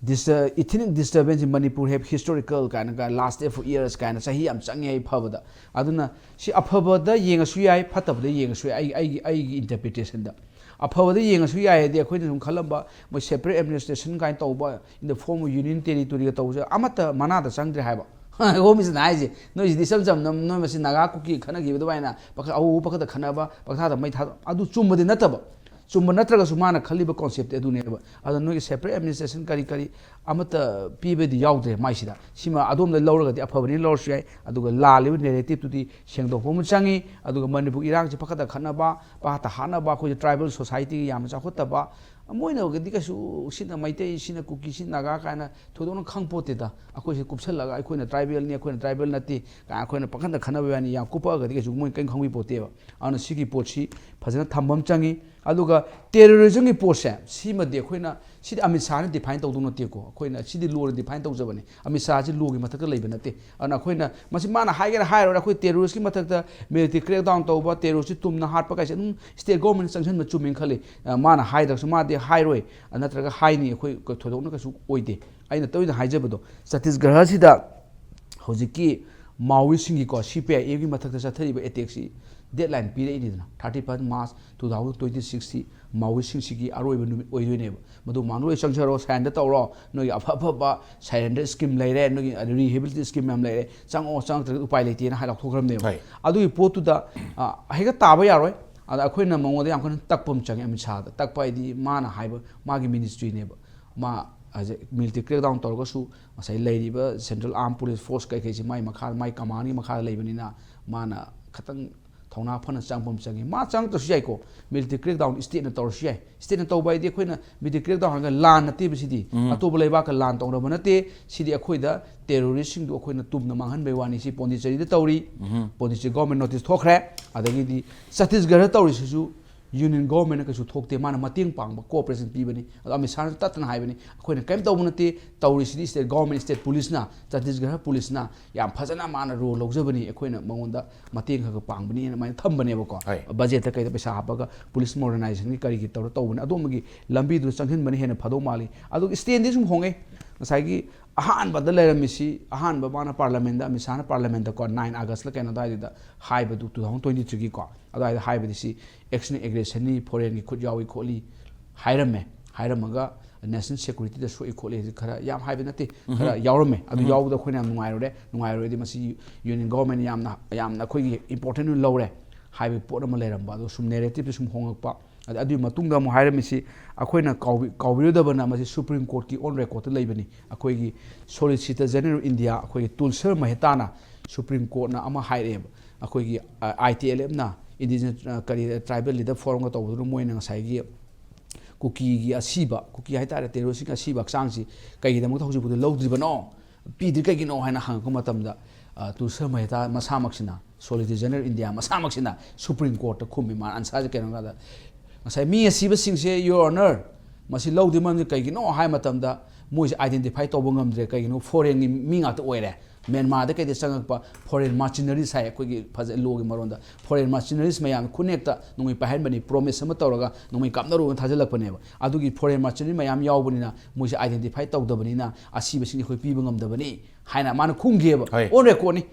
dis-, ethnic disturbance in Manipur have historical ꯀꯥꯏꯅꯒ, lasted for years ꯀꯥꯏꯅ, ꯆꯍꯤ ꯌꯥꯝ ꯆꯪꯉꯦ ꯑꯩ ꯐꯕꯗ꯫ ꯑꯗꯨꯅ ꯁꯤ ꯑꯐꯕꯗ ꯌꯦꯡꯉꯁꯨ ꯌꯥꯏ, ꯐꯠꯇꯕꯗ ꯌꯦꯡꯉꯁꯨ ꯌꯥꯏ, ꯑꯩ, ꯑꯩꯒꯤ, ꯑꯩꯒꯤ interpretationꯗ꯫ ꯑꯐꯕꯗ ꯌꯦꯡꯉꯁꯨ ꯌꯥꯏ ꯍꯥꯏꯗꯤ, ꯑꯩꯈꯣꯏꯅ ꯁꯨꯝ ꯈꯜꯂꯝꯕ ꯃꯣꯏ separate administration ꯀꯥꯏꯅ ꯇꯧꯕ, in the form of union territoryꯒ ꯇꯧꯕꯁꯦ ꯑꯃꯠꯇ ꯃꯅꯥꯗ ꯆꯪꯗ꯭ꯔꯦ ꯍꯥꯏꯕ꯫ Home Ministerꯅ ꯍꯥꯏꯁꯦ, "ꯅꯣꯏꯁꯤꯗꯤ ꯏꯆꯝ ꯆꯝꯅ ꯅꯣꯏ ꯃꯁꯤ ꯅꯥꯒꯥ ꯀꯨꯀꯤ ꯈꯠꯅꯈꯤꯕ ꯑꯗꯨꯃꯥꯏꯅ ꯄꯥꯈꯠ-, ꯑꯎ ꯄꯥꯈꯠꯇ ꯈꯠꯅꯕ, ꯄꯪꯊꯥꯗ ꯃꯩ ꯊꯥ-," ꯑꯗꯨ ꯆꯨꯝꯕꯗꯤ ꯅꯠꯇꯕ꯫ ꯆꯨꯝꯕ ꯅꯠꯇ꯭ꯔꯒꯁꯨ ꯃꯥꯅ ꯈꯜꯂꯤꯕ conceptꯇꯤ ꯑꯗꯨꯅꯦꯕ꯫ ꯑꯗꯣ ꯅꯣꯏꯒꯤ separate administration ꯀꯔꯤ ꯀꯔꯤ ꯑꯃꯠꯇ ꯄꯤꯕꯗꯤ ꯌꯥꯎꯗ꯭ꯔꯦ ꯃꯥꯏꯁꯤꯗ꯫ ꯁꯤꯃ ꯑꯗꯣꯝꯗ ꯂꯧꯔꯒꯗꯤ ꯑꯐꯕꯅꯤ ꯂꯧꯔꯁꯨ ꯌꯥꯏ, ꯑꯗꯨꯒ ꯂꯥꯜꯂꯤꯕ narrativeꯇꯨꯗꯤ ꯁꯦꯡꯗꯣꯛꯄ ꯑꯃ ꯆꯪꯉꯤ꯫ ꯑꯗꯨꯒ ꯃꯅꯤꯄꯨꯔ ꯏꯔꯥꯡꯁꯤ ꯄꯥꯈꯠꯇ ꯈꯠꯅꯕ, ꯄꯥꯈꯠꯇ ꯍꯥꯠꯅꯕ, ꯑꯩꯈꯣꯏꯒꯤ tribal societyꯒꯤ ꯌꯥꯝꯅ ꯆꯥꯎꯈꯠꯇꯕ, ꯃꯣꯏꯅꯒꯗꯤ ꯀꯩꯁꯨ ꯁꯤꯅ ꯃꯩꯇꯩ, ꯁꯤꯅ ꯀꯨꯀꯤ, ꯁꯤꯅ ꯅꯥꯒꯥ ꯀꯥꯏꯅ ꯊꯣꯏꯗꯣꯛꯅ ꯈꯪꯄꯣꯠꯇꯦꯗ꯫ ꯑꯩꯈꯣꯏꯁꯦ ꯀꯨꯞꯁꯜꯂꯒ ꯑꯩꯈꯣꯏꯅ tribalꯅꯤ, ꯑꯩꯈꯣꯏꯅ tribal ꯅꯠꯇꯦ ꯀꯥꯏꯅ ꯑꯩꯈꯣꯏꯅ ꯄꯥꯈꯠꯇ ꯈꯠꯅꯕ ꯋꯥꯅꯤ, ꯌꯥꯝ ꯀꯨꯞꯄꯛꯑꯒꯗꯤ ꯀꯩꯁꯨ ꯃꯣꯏ ꯀꯔꯤꯝ ꯈꯪꯕꯤꯄꯣꯠꯇꯦꯕ꯫ ꯑꯗꯨꯅ ꯁꯤꯒꯤ ꯄꯣꯠꯁꯤ ꯐꯖꯅ ꯊꯝꯕ ꯑꯃ ꯆꯪꯉꯤ꯫ ꯑꯗꯨꯒ terrorismꯒꯤ ꯄꯣꯠꯁꯦ, ꯁꯤꯃꯗꯤ ꯑꯩꯈꯣꯏꯅ, ꯁꯤꯗꯤ ꯑꯃꯤꯠ ꯁꯥꯍꯅ define ꯇꯧꯗꯧ ꯅꯠꯇꯦꯀꯣ, ꯑꯩꯈꯣꯏꯅ ꯁꯤꯗꯤ lawꯅ define ꯇꯧꯖꯕꯅꯤ꯫ ꯑꯃꯤꯠ ꯁꯥꯍꯁꯤ lawꯒꯤ ꯃꯊꯛꯇ ꯂꯩꯕ ꯅꯠꯇꯦ꯫ ꯑꯗꯨꯅ ꯑꯩꯈꯣꯏꯅ ꯃꯁꯤ ꯃꯥꯅ ꯍꯥꯏꯒꯦꯔꯥ ꯍꯥꯏꯔꯣꯏꯔꯥ, ꯑꯩꯈꯣꯏ terroristꯀꯤ ꯃꯊꯛꯇ military crackdown ꯇꯧꯕ, terroristꯁꯤ ꯇꯨꯝꯅ ꯍꯥꯠꯄ ꯀꯥꯏꯁꯦ ꯑꯗꯨꯝ state government ꯆꯪꯁꯤꯟꯕ ꯆꯨꯝꯃꯦꯅ ꯈꯜꯂꯤ꯫ ꯑ, ꯃꯥꯅ ꯍꯥꯏꯗ꯭ꯔꯒꯁꯨ ꯃꯥꯗꯤ ꯍꯥꯏꯔꯣꯏ, ꯑ, ꯅꯠꯇ꯭ꯔꯒ ꯍꯥꯏꯅꯤ, ꯑꯩꯈꯣꯏ ꯊꯣꯏꯗꯣꯛꯅ ꯀꯩꯁꯨ ꯑꯣꯏꯗꯦ꯫ ꯑꯩꯅ ꯇꯣꯏꯅ ꯍꯥꯏꯖꯕꯗꯣ, ꯆꯇꯤꯁꯒꯔꯁꯤꯗ ꯍꯧꯖꯤꯛꯀꯤ ꯃꯥꯋꯤꯁꯤꯡꯒꯤꯀꯣ, CPIMꯒꯤ ꯃꯊꯛꯇ ꯆꯠꯊꯔꯤꯕ attackꯁꯤ deadline ꯄꯤꯔꯛꯏꯅꯤꯗꯅ, thirty first March two thousand twenty sixꯁꯤ ꯃꯥꯋꯤꯁꯤꯡꯁꯤꯒꯤ ꯑꯔꯣꯏꯕ ꯅꯨꯃꯤꯠ ꯑꯣꯏꯗꯣꯏꯅꯦꯕ꯫ ꯃꯗꯨ ꯃꯥꯡꯗ ꯂꯣꯏ ꯆꯪꯖꯔꯣ, surrender ꯇꯧꯔꯣ, ꯅꯣꯏꯒꯤ ꯑꯐ ꯑꯐꯕ surrender scheme ꯂꯩꯔꯦ, ꯅꯣꯏꯒꯤ rehabilitation scheme ꯃꯌꯥꯝ ꯂꯩꯔꯦ, ꯆꯪꯉꯛꯑꯣ, ꯆꯪꯉꯛꯇ꯭ꯔꯒꯗꯤ ꯎꯄꯥꯏ ꯂꯩꯇꯦꯅ ꯍꯥꯏ ꯂꯥꯎꯊꯣꯛꯈ꯭ꯔꯕꯅꯦꯕ꯫ ꯍꯣꯏ꯫ ꯑꯗꯨꯒꯤ ꯄꯣꯠꯇꯨꯗ, ꯑ, ꯍꯦꯛꯇ ꯇꯥꯕ ꯌꯥꯔꯣꯏ꯫ ꯑꯗ ꯑꯩꯈꯣꯏꯅ ꯃꯉꯣꯟꯗ ꯌꯥꯝ ꯀꯟꯅ ꯇꯛꯄ ꯑꯃ ꯆꯪꯉꯦ, ꯑꯃꯤꯠ ꯁꯥꯍꯗ꯫ ꯇꯛꯄ ꯍꯥꯏꯗꯤ ꯃꯥꯅ ꯍꯥꯏꯕ, ꯃꯥꯒꯤ ministryꯅꯦꯕ꯫ ꯃꯥ ꯍꯧꯖꯤꯛ military crackdown ꯇꯧꯔꯒꯁꯨ ꯉꯁꯥꯏ ꯂꯩꯔꯤꯕ central armed police force ꯀꯩꯀꯩꯁꯤ ꯃꯥꯏ ꯃꯈꯥ, ꯃꯥꯏ commandꯒꯤ ꯃꯈꯥꯗ ꯂꯩꯕꯅꯤꯅ ꯃꯥꯅ ꯈꯤꯇꯪ ꯊꯧꯅꯥ ꯐꯅ ꯆꯪꯕ ꯑꯃ ꯆꯪꯉꯤ꯫ ꯃꯥ ꯆꯪꯉꯛꯇ꯭ꯔꯁꯨ ꯌꯥꯏꯀꯣ, ꯃꯤꯂꯤꯇꯔꯤ ꯀ꯭ꯔꯦꯛꯗꯥꯎꯟ ꯁ꯭ꯇꯦꯠꯅ ꯇꯧꯔꯁꯨ ꯌꯥꯏ꯫ ꯁ꯭ꯇꯦꯠꯅ ꯇꯧꯕ ꯍꯥꯏꯗꯤ ꯑꯩꯈꯣꯏꯅ ꯃꯤꯂꯤꯇꯔꯤ ꯀ꯭ꯔꯦꯛꯗꯥꯎꯟ ꯍꯥꯏꯔꯒ ꯂꯥꯟ ꯅꯠꯇꯦꯕ ꯁꯤꯗꯤ꯫ ꯑꯇꯣꯞꯄ ꯂꯩꯕꯥꯛꯀ ꯂꯥꯟ ꯇꯧꯅꯕ ꯅꯠꯇꯦ꯫ ꯁꯤꯗꯤ ꯑꯩꯈꯣꯏꯗ ꯇꯦꯔꯣꯔꯤꯁꯁꯤꯡꯗꯨ ꯑꯩꯈꯣꯏꯅ ꯇꯨꯝꯅ ꯃꯥꯡꯍꯟꯕꯩ ꯋꯥꯅꯤ꯫ ꯁꯤ ꯄꯣꯟꯗꯤꯆꯦꯔꯤꯗ ꯇꯧꯔꯤ, ꯄꯣꯟꯗꯤꯆꯦꯔꯤ ꯒꯣꯔꯃꯦꯟ ꯅꯣꯇꯤꯁ ꯊꯣꯛꯈ꯭ꯔꯦ꯫ ꯑꯗꯒꯤꯗꯤ ꯆꯇꯤꯁꯒꯔꯗ ꯇꯧꯔꯤꯁꯤꯁꯨ ꯌꯨꯅꯤꯌꯟ ꯒꯣꯔꯃꯦꯟꯅ ꯀꯩꯁꯨ ꯊꯣꯛꯇꯦ, ꯃꯥꯅ ꯃꯇꯦꯡ ꯄꯥꯡꯕ, ꯀꯣꯑꯣꯄꯔꯦꯁꯟ ꯄꯤꯕꯅꯤ꯫ ꯑꯗꯣ ꯑꯃꯤꯠ ꯁꯥꯍꯅ ꯇꯠꯇꯅ ꯍꯥꯏꯕꯅꯤ, ꯑꯩꯈꯣꯏꯅ ꯀꯔꯤꯝ ꯇꯧꯕ ꯅꯠꯇꯦ, ꯇꯧꯔꯤꯁꯤꯗꯤ ꯁ꯭ꯇꯦꯠ ꯒꯣꯔꯃꯦꯟ, ꯁ꯭ꯇꯦꯠ ꯄꯨꯂꯤꯁꯅ, ꯆꯇꯤꯁꯒꯔ ꯄꯨꯂꯤꯁꯅ ꯌꯥꯝ ꯐꯖꯅ ꯃꯥꯅ ꯔꯣꯜ ꯂꯧꯖꯕꯅꯤ, ꯑꯩꯈꯣꯏꯅ ꯃꯉꯣꯟꯗ ꯃꯇꯦꯡ ꯈꯔ ꯈꯔ ꯄꯥꯡꯕꯅꯤꯅ ꯑꯗꯨꯃꯥꯏꯅ ꯊꯝꯕꯅꯦꯕꯀꯣ꯫ ꯍꯣꯏ꯫ ꯕꯖꯦꯠꯇ ꯀꯩꯗ ꯄꯩꯁꯥ ꯍꯥꯞꯄꯒ ꯄꯨꯂꯤꯁ ꯃꯣꯗꯔꯅꯥꯏꯖꯦꯁꯟꯒꯤ ꯀꯔꯤꯒꯤ ꯇꯧꯔ ꯇꯧꯕꯅꯤ, ꯑꯗꯣꯝꯒꯤ ꯂꯝꯕꯤꯗꯨꯗ ꯆꯪꯁꯤꯟꯕꯅ ꯍꯦꯟꯅ ꯐꯗꯧ ꯃꯥꯜꯂꯤ꯫ ꯑꯗꯨꯒ ꯁ꯭ꯇꯦꯟꯗꯤ ꯁꯨꯝ ꯍꯣꯡꯉꯦ꯫ ꯉꯁꯥꯏꯒꯤ ꯑꯍꯥꯟꯕꯗ ꯂꯩꯔꯝꯃꯤꯁꯤ, ꯑꯍꯥꯟꯕ ꯃꯥꯅ ꯄꯥꯔꯂꯥꯃꯦꯟꯗ, ꯑꯃꯤꯠ ꯁꯥꯍꯅ ꯄꯥꯔꯂꯥꯃꯦꯟꯗꯀꯣ, ꯅꯥꯏꯟ ꯑꯥꯒꯁꯂ ꯀꯩꯅꯣ ꯑꯗꯨꯋꯥꯏꯗꯨꯗ ꯍꯥꯏꯕꯗꯨ, ꯇꯨ ꯊꯥꯎꯖꯟ ꯇ꯭ꯋꯦꯟꯇꯤ ꯊ꯭ꯔꯤꯒꯤꯀꯣ ꯑꯗꯨꯋꯥꯏꯗ ꯍꯥꯏꯕꯗꯤ ꯁꯤ ꯑꯦꯛꯁꯟ ꯑꯦꯒ꯭ꯔꯦꯁꯟꯅꯤ, ꯐꯣꯔꯦꯟꯒꯤ ꯈꯨꯠ ꯌꯥꯎꯏ ꯈꯣꯠꯂꯤ ꯍꯥꯏꯔꯝꯃꯦ꯫ ꯍꯥꯏꯔꯝꯃꯒ ꯅꯦꯁꯅꯦꯜ ꯁꯦꯀ꯭ꯌꯨꯔꯤꯇꯤꯗ ꯁꯣꯛꯏ ꯈꯣꯠꯂꯤ ꯍꯥꯏꯁꯦ ꯈꯔ ꯌꯥꯝ ꯍꯥꯏꯕ ꯅꯠꯇꯦ, ꯈꯔ ꯌꯥꯎꯔꯝꯃꯦ꯫ ꯑꯗꯨ ꯌꯥꯎꯕꯗ ꯑꯩꯈꯣꯏꯅ ꯌꯥꯝ ꯅꯨꯡꯉꯥꯏꯔꯨꯔꯦ꯫ ꯅꯨꯡꯉꯥꯏꯔꯨꯔꯦꯗꯤ ꯃꯁꯤ ꯌꯨꯅꯤꯌꯟ ꯒꯣꯔꯃꯦꯟꯅ ꯌꯥꯝꯅ, ꯌꯥꯝꯅ ꯑꯩꯈꯣꯏꯒꯤ ꯏꯝꯄꯣꯔꯇꯦꯟ ꯑꯣꯏꯅ ꯂꯧꯔꯦ ꯍꯥꯏꯕꯒꯤ ꯄꯣꯠ ꯑꯃ ꯂꯩꯔꯝꯕ꯫ ꯑꯗꯣ ꯁꯨꯝ ꯅꯦꯔꯦꯇꯤꯞꯇ ꯁꯨꯝ ꯍꯣꯡꯉꯛꯄ꯫ ꯑꯗ ꯑꯗꯨꯒꯤ ꯃꯇꯨꯡꯗ ꯑꯃꯨꯛ ꯍꯥꯏꯔꯝꯃꯤꯁꯤ ꯑꯩꯈꯣꯏꯅ ꯀꯥꯎꯕꯤ-, ꯀꯥꯎꯕꯤꯔꯣꯏꯗꯕꯅ ꯃꯁꯤ ꯁꯨꯄ꯭ꯔꯤꯝ ꯀꯣꯔꯠꯀꯤ ꯑꯣꯟ ꯔꯦꯀꯣꯔꯠꯇ ꯂꯩꯕꯅꯤ꯫ ꯑꯩꯈꯣꯏꯒꯤ ꯁꯣꯂꯤꯁꯤꯇꯔ ꯖꯦꯅꯔꯦꯜ ꯑꯣꯐ ꯏꯟꯗꯤꯌꯥ ꯑꯩꯈꯣꯏꯒꯤ ꯇꯨꯜꯁꯔ ꯃꯦꯍꯇꯥꯅ ꯁꯨꯄ꯭ꯔꯤꯝ ꯀꯣꯔꯠꯅ ꯑꯃ ꯍꯥꯏꯔꯛꯑꯦꯕ꯫ ꯑꯩꯈꯣꯏꯒꯤ, ꯑ, ꯑꯥꯏ ꯇꯤ ꯑꯦꯜ ꯑꯦꯐꯅ ꯏꯟꯗꯤꯖꯤꯅꯁ, ꯑ, ꯀꯔꯤ, ꯇ꯭ꯔꯥꯏꯕꯦꯜ ꯂꯤꯗꯔ ꯐꯣꯔꯝꯒ ꯇꯧꯕꯗꯨꯅ ꯃꯣꯏꯅ ꯉꯁꯥꯏꯒꯤ ꯀꯨꯀꯤꯒꯤ ꯑꯁꯤꯕ, ꯀꯨꯀꯤ ꯍꯥꯏꯇꯥꯔꯦ, ꯇꯦꯔꯣꯔꯤꯁꯁꯤꯡꯒꯤ ꯑꯁꯤꯕ ꯍꯛꯆꯥꯡꯁꯤ ꯀꯩꯒꯤꯗꯃꯛꯇ ꯍꯧꯖꯤꯛ ꯐꯥꯎꯗ ꯂꯧꯗ꯭ꯔꯤꯕꯅꯣ, ꯄꯤꯗ꯭ꯔꯤ ꯀꯩꯒꯤꯅꯣ ꯍꯥꯏꯅ ꯍꯪꯉꯛꯄ ꯃꯇꯝꯗ, ꯑ, ꯇꯨꯜꯁꯔ ꯃꯦꯍꯇꯥ ꯃꯁꯥꯃꯛꯁꯤꯅ, ꯁꯣꯂꯤꯁꯤꯇꯔ ꯖꯦꯅꯔꯦꯜ ꯏꯟꯗꯤꯌꯥ ꯃꯁꯥꯃꯛꯁꯤꯅ ꯁꯨꯄ꯭ꯔꯤꯝ ꯀꯣꯔꯠꯇ ꯈꯨꯝꯃꯤ꯫ ꯃꯥꯅ ꯑꯟꯁꯥꯔꯁꯦ ꯀꯩꯅꯣ ꯀꯥꯟꯗ, ꯉꯁꯥꯏ ꯃꯤ ꯑꯁꯤꯕꯁꯤꯡꯁꯦ, ꯌꯣꯔ ꯑꯣꯅꯔ, ꯃꯁꯤ ꯂꯧꯗ꯭ꯔꯤ ꯃꯔꯝꯗꯤ ꯀꯩꯒꯤꯅꯣ ꯍꯥꯏ ꯃꯇꯝꯗ, ꯃꯣꯏꯁꯦ ꯑꯥꯏꯗꯦꯟꯇꯤꯐꯥꯏ ꯇꯧꯕ ꯉꯝꯗ꯭ꯔꯦ꯫ ꯀꯩꯒꯤꯅꯣ? ꯐꯣꯔꯦꯟꯒꯤ ꯃꯤ ꯉꯥꯛꯇ ꯑꯣꯏꯔꯦ꯫ ꯃ꯭ꯌꯥꯟꯃꯥꯔꯗ ꯀꯩꯗ ꯆꯪꯉꯛꯄ ꯐꯣꯔꯦꯟ ꯃꯥꯔꯆꯤꯅꯔꯤꯁ ꯍꯥꯏ, ꯑꯩꯈꯣꯏꯒꯤ ꯐꯖ ꯂꯣꯒꯤ ꯃꯔꯣꯟꯗ, ꯐꯣꯔꯦꯟ ꯃꯥꯔꯆꯤꯅꯔꯤꯁ ꯃꯌꯥꯝ ꯈꯨꯟꯅꯦꯛꯇ ꯅꯣꯡꯃꯩ ꯄꯥꯏꯍꯟꯕꯅꯤ, ꯄ꯭ꯔꯣꯃꯤꯁ ꯑꯃ ꯇꯧꯔꯒ ꯅꯣꯡꯃꯩ ꯀꯥꯞꯅꯔꯨꯅ ꯊꯥꯖꯤꯜꯂꯛꯄꯅꯦꯕ꯫ ꯑꯗꯨꯒꯤ ꯐꯣꯔꯦꯟ ꯃꯥꯔꯆꯤꯅꯔꯤ ꯃꯌꯥꯝ ꯌꯥꯎꯕꯅꯤꯅ ꯃꯣꯏꯁꯦ ꯑꯥꯏꯗꯦꯟꯇꯤꯐꯥꯏ ꯇꯧꯗꯕꯅꯤꯅ ꯑꯁꯤꯕꯁꯤꯡꯁꯦ ꯑꯩꯈꯣꯏ ꯄꯤꯕ ꯉꯝꯗꯕꯅꯤ ꯍꯥꯏꯅ ꯃꯥꯅ ꯈꯨꯝꯈꯤꯑꯕ꯫ ꯍꯣꯏ꯫ ꯑꯣꯟ ꯔꯦꯀꯣꯔꯠꯅꯤ꯫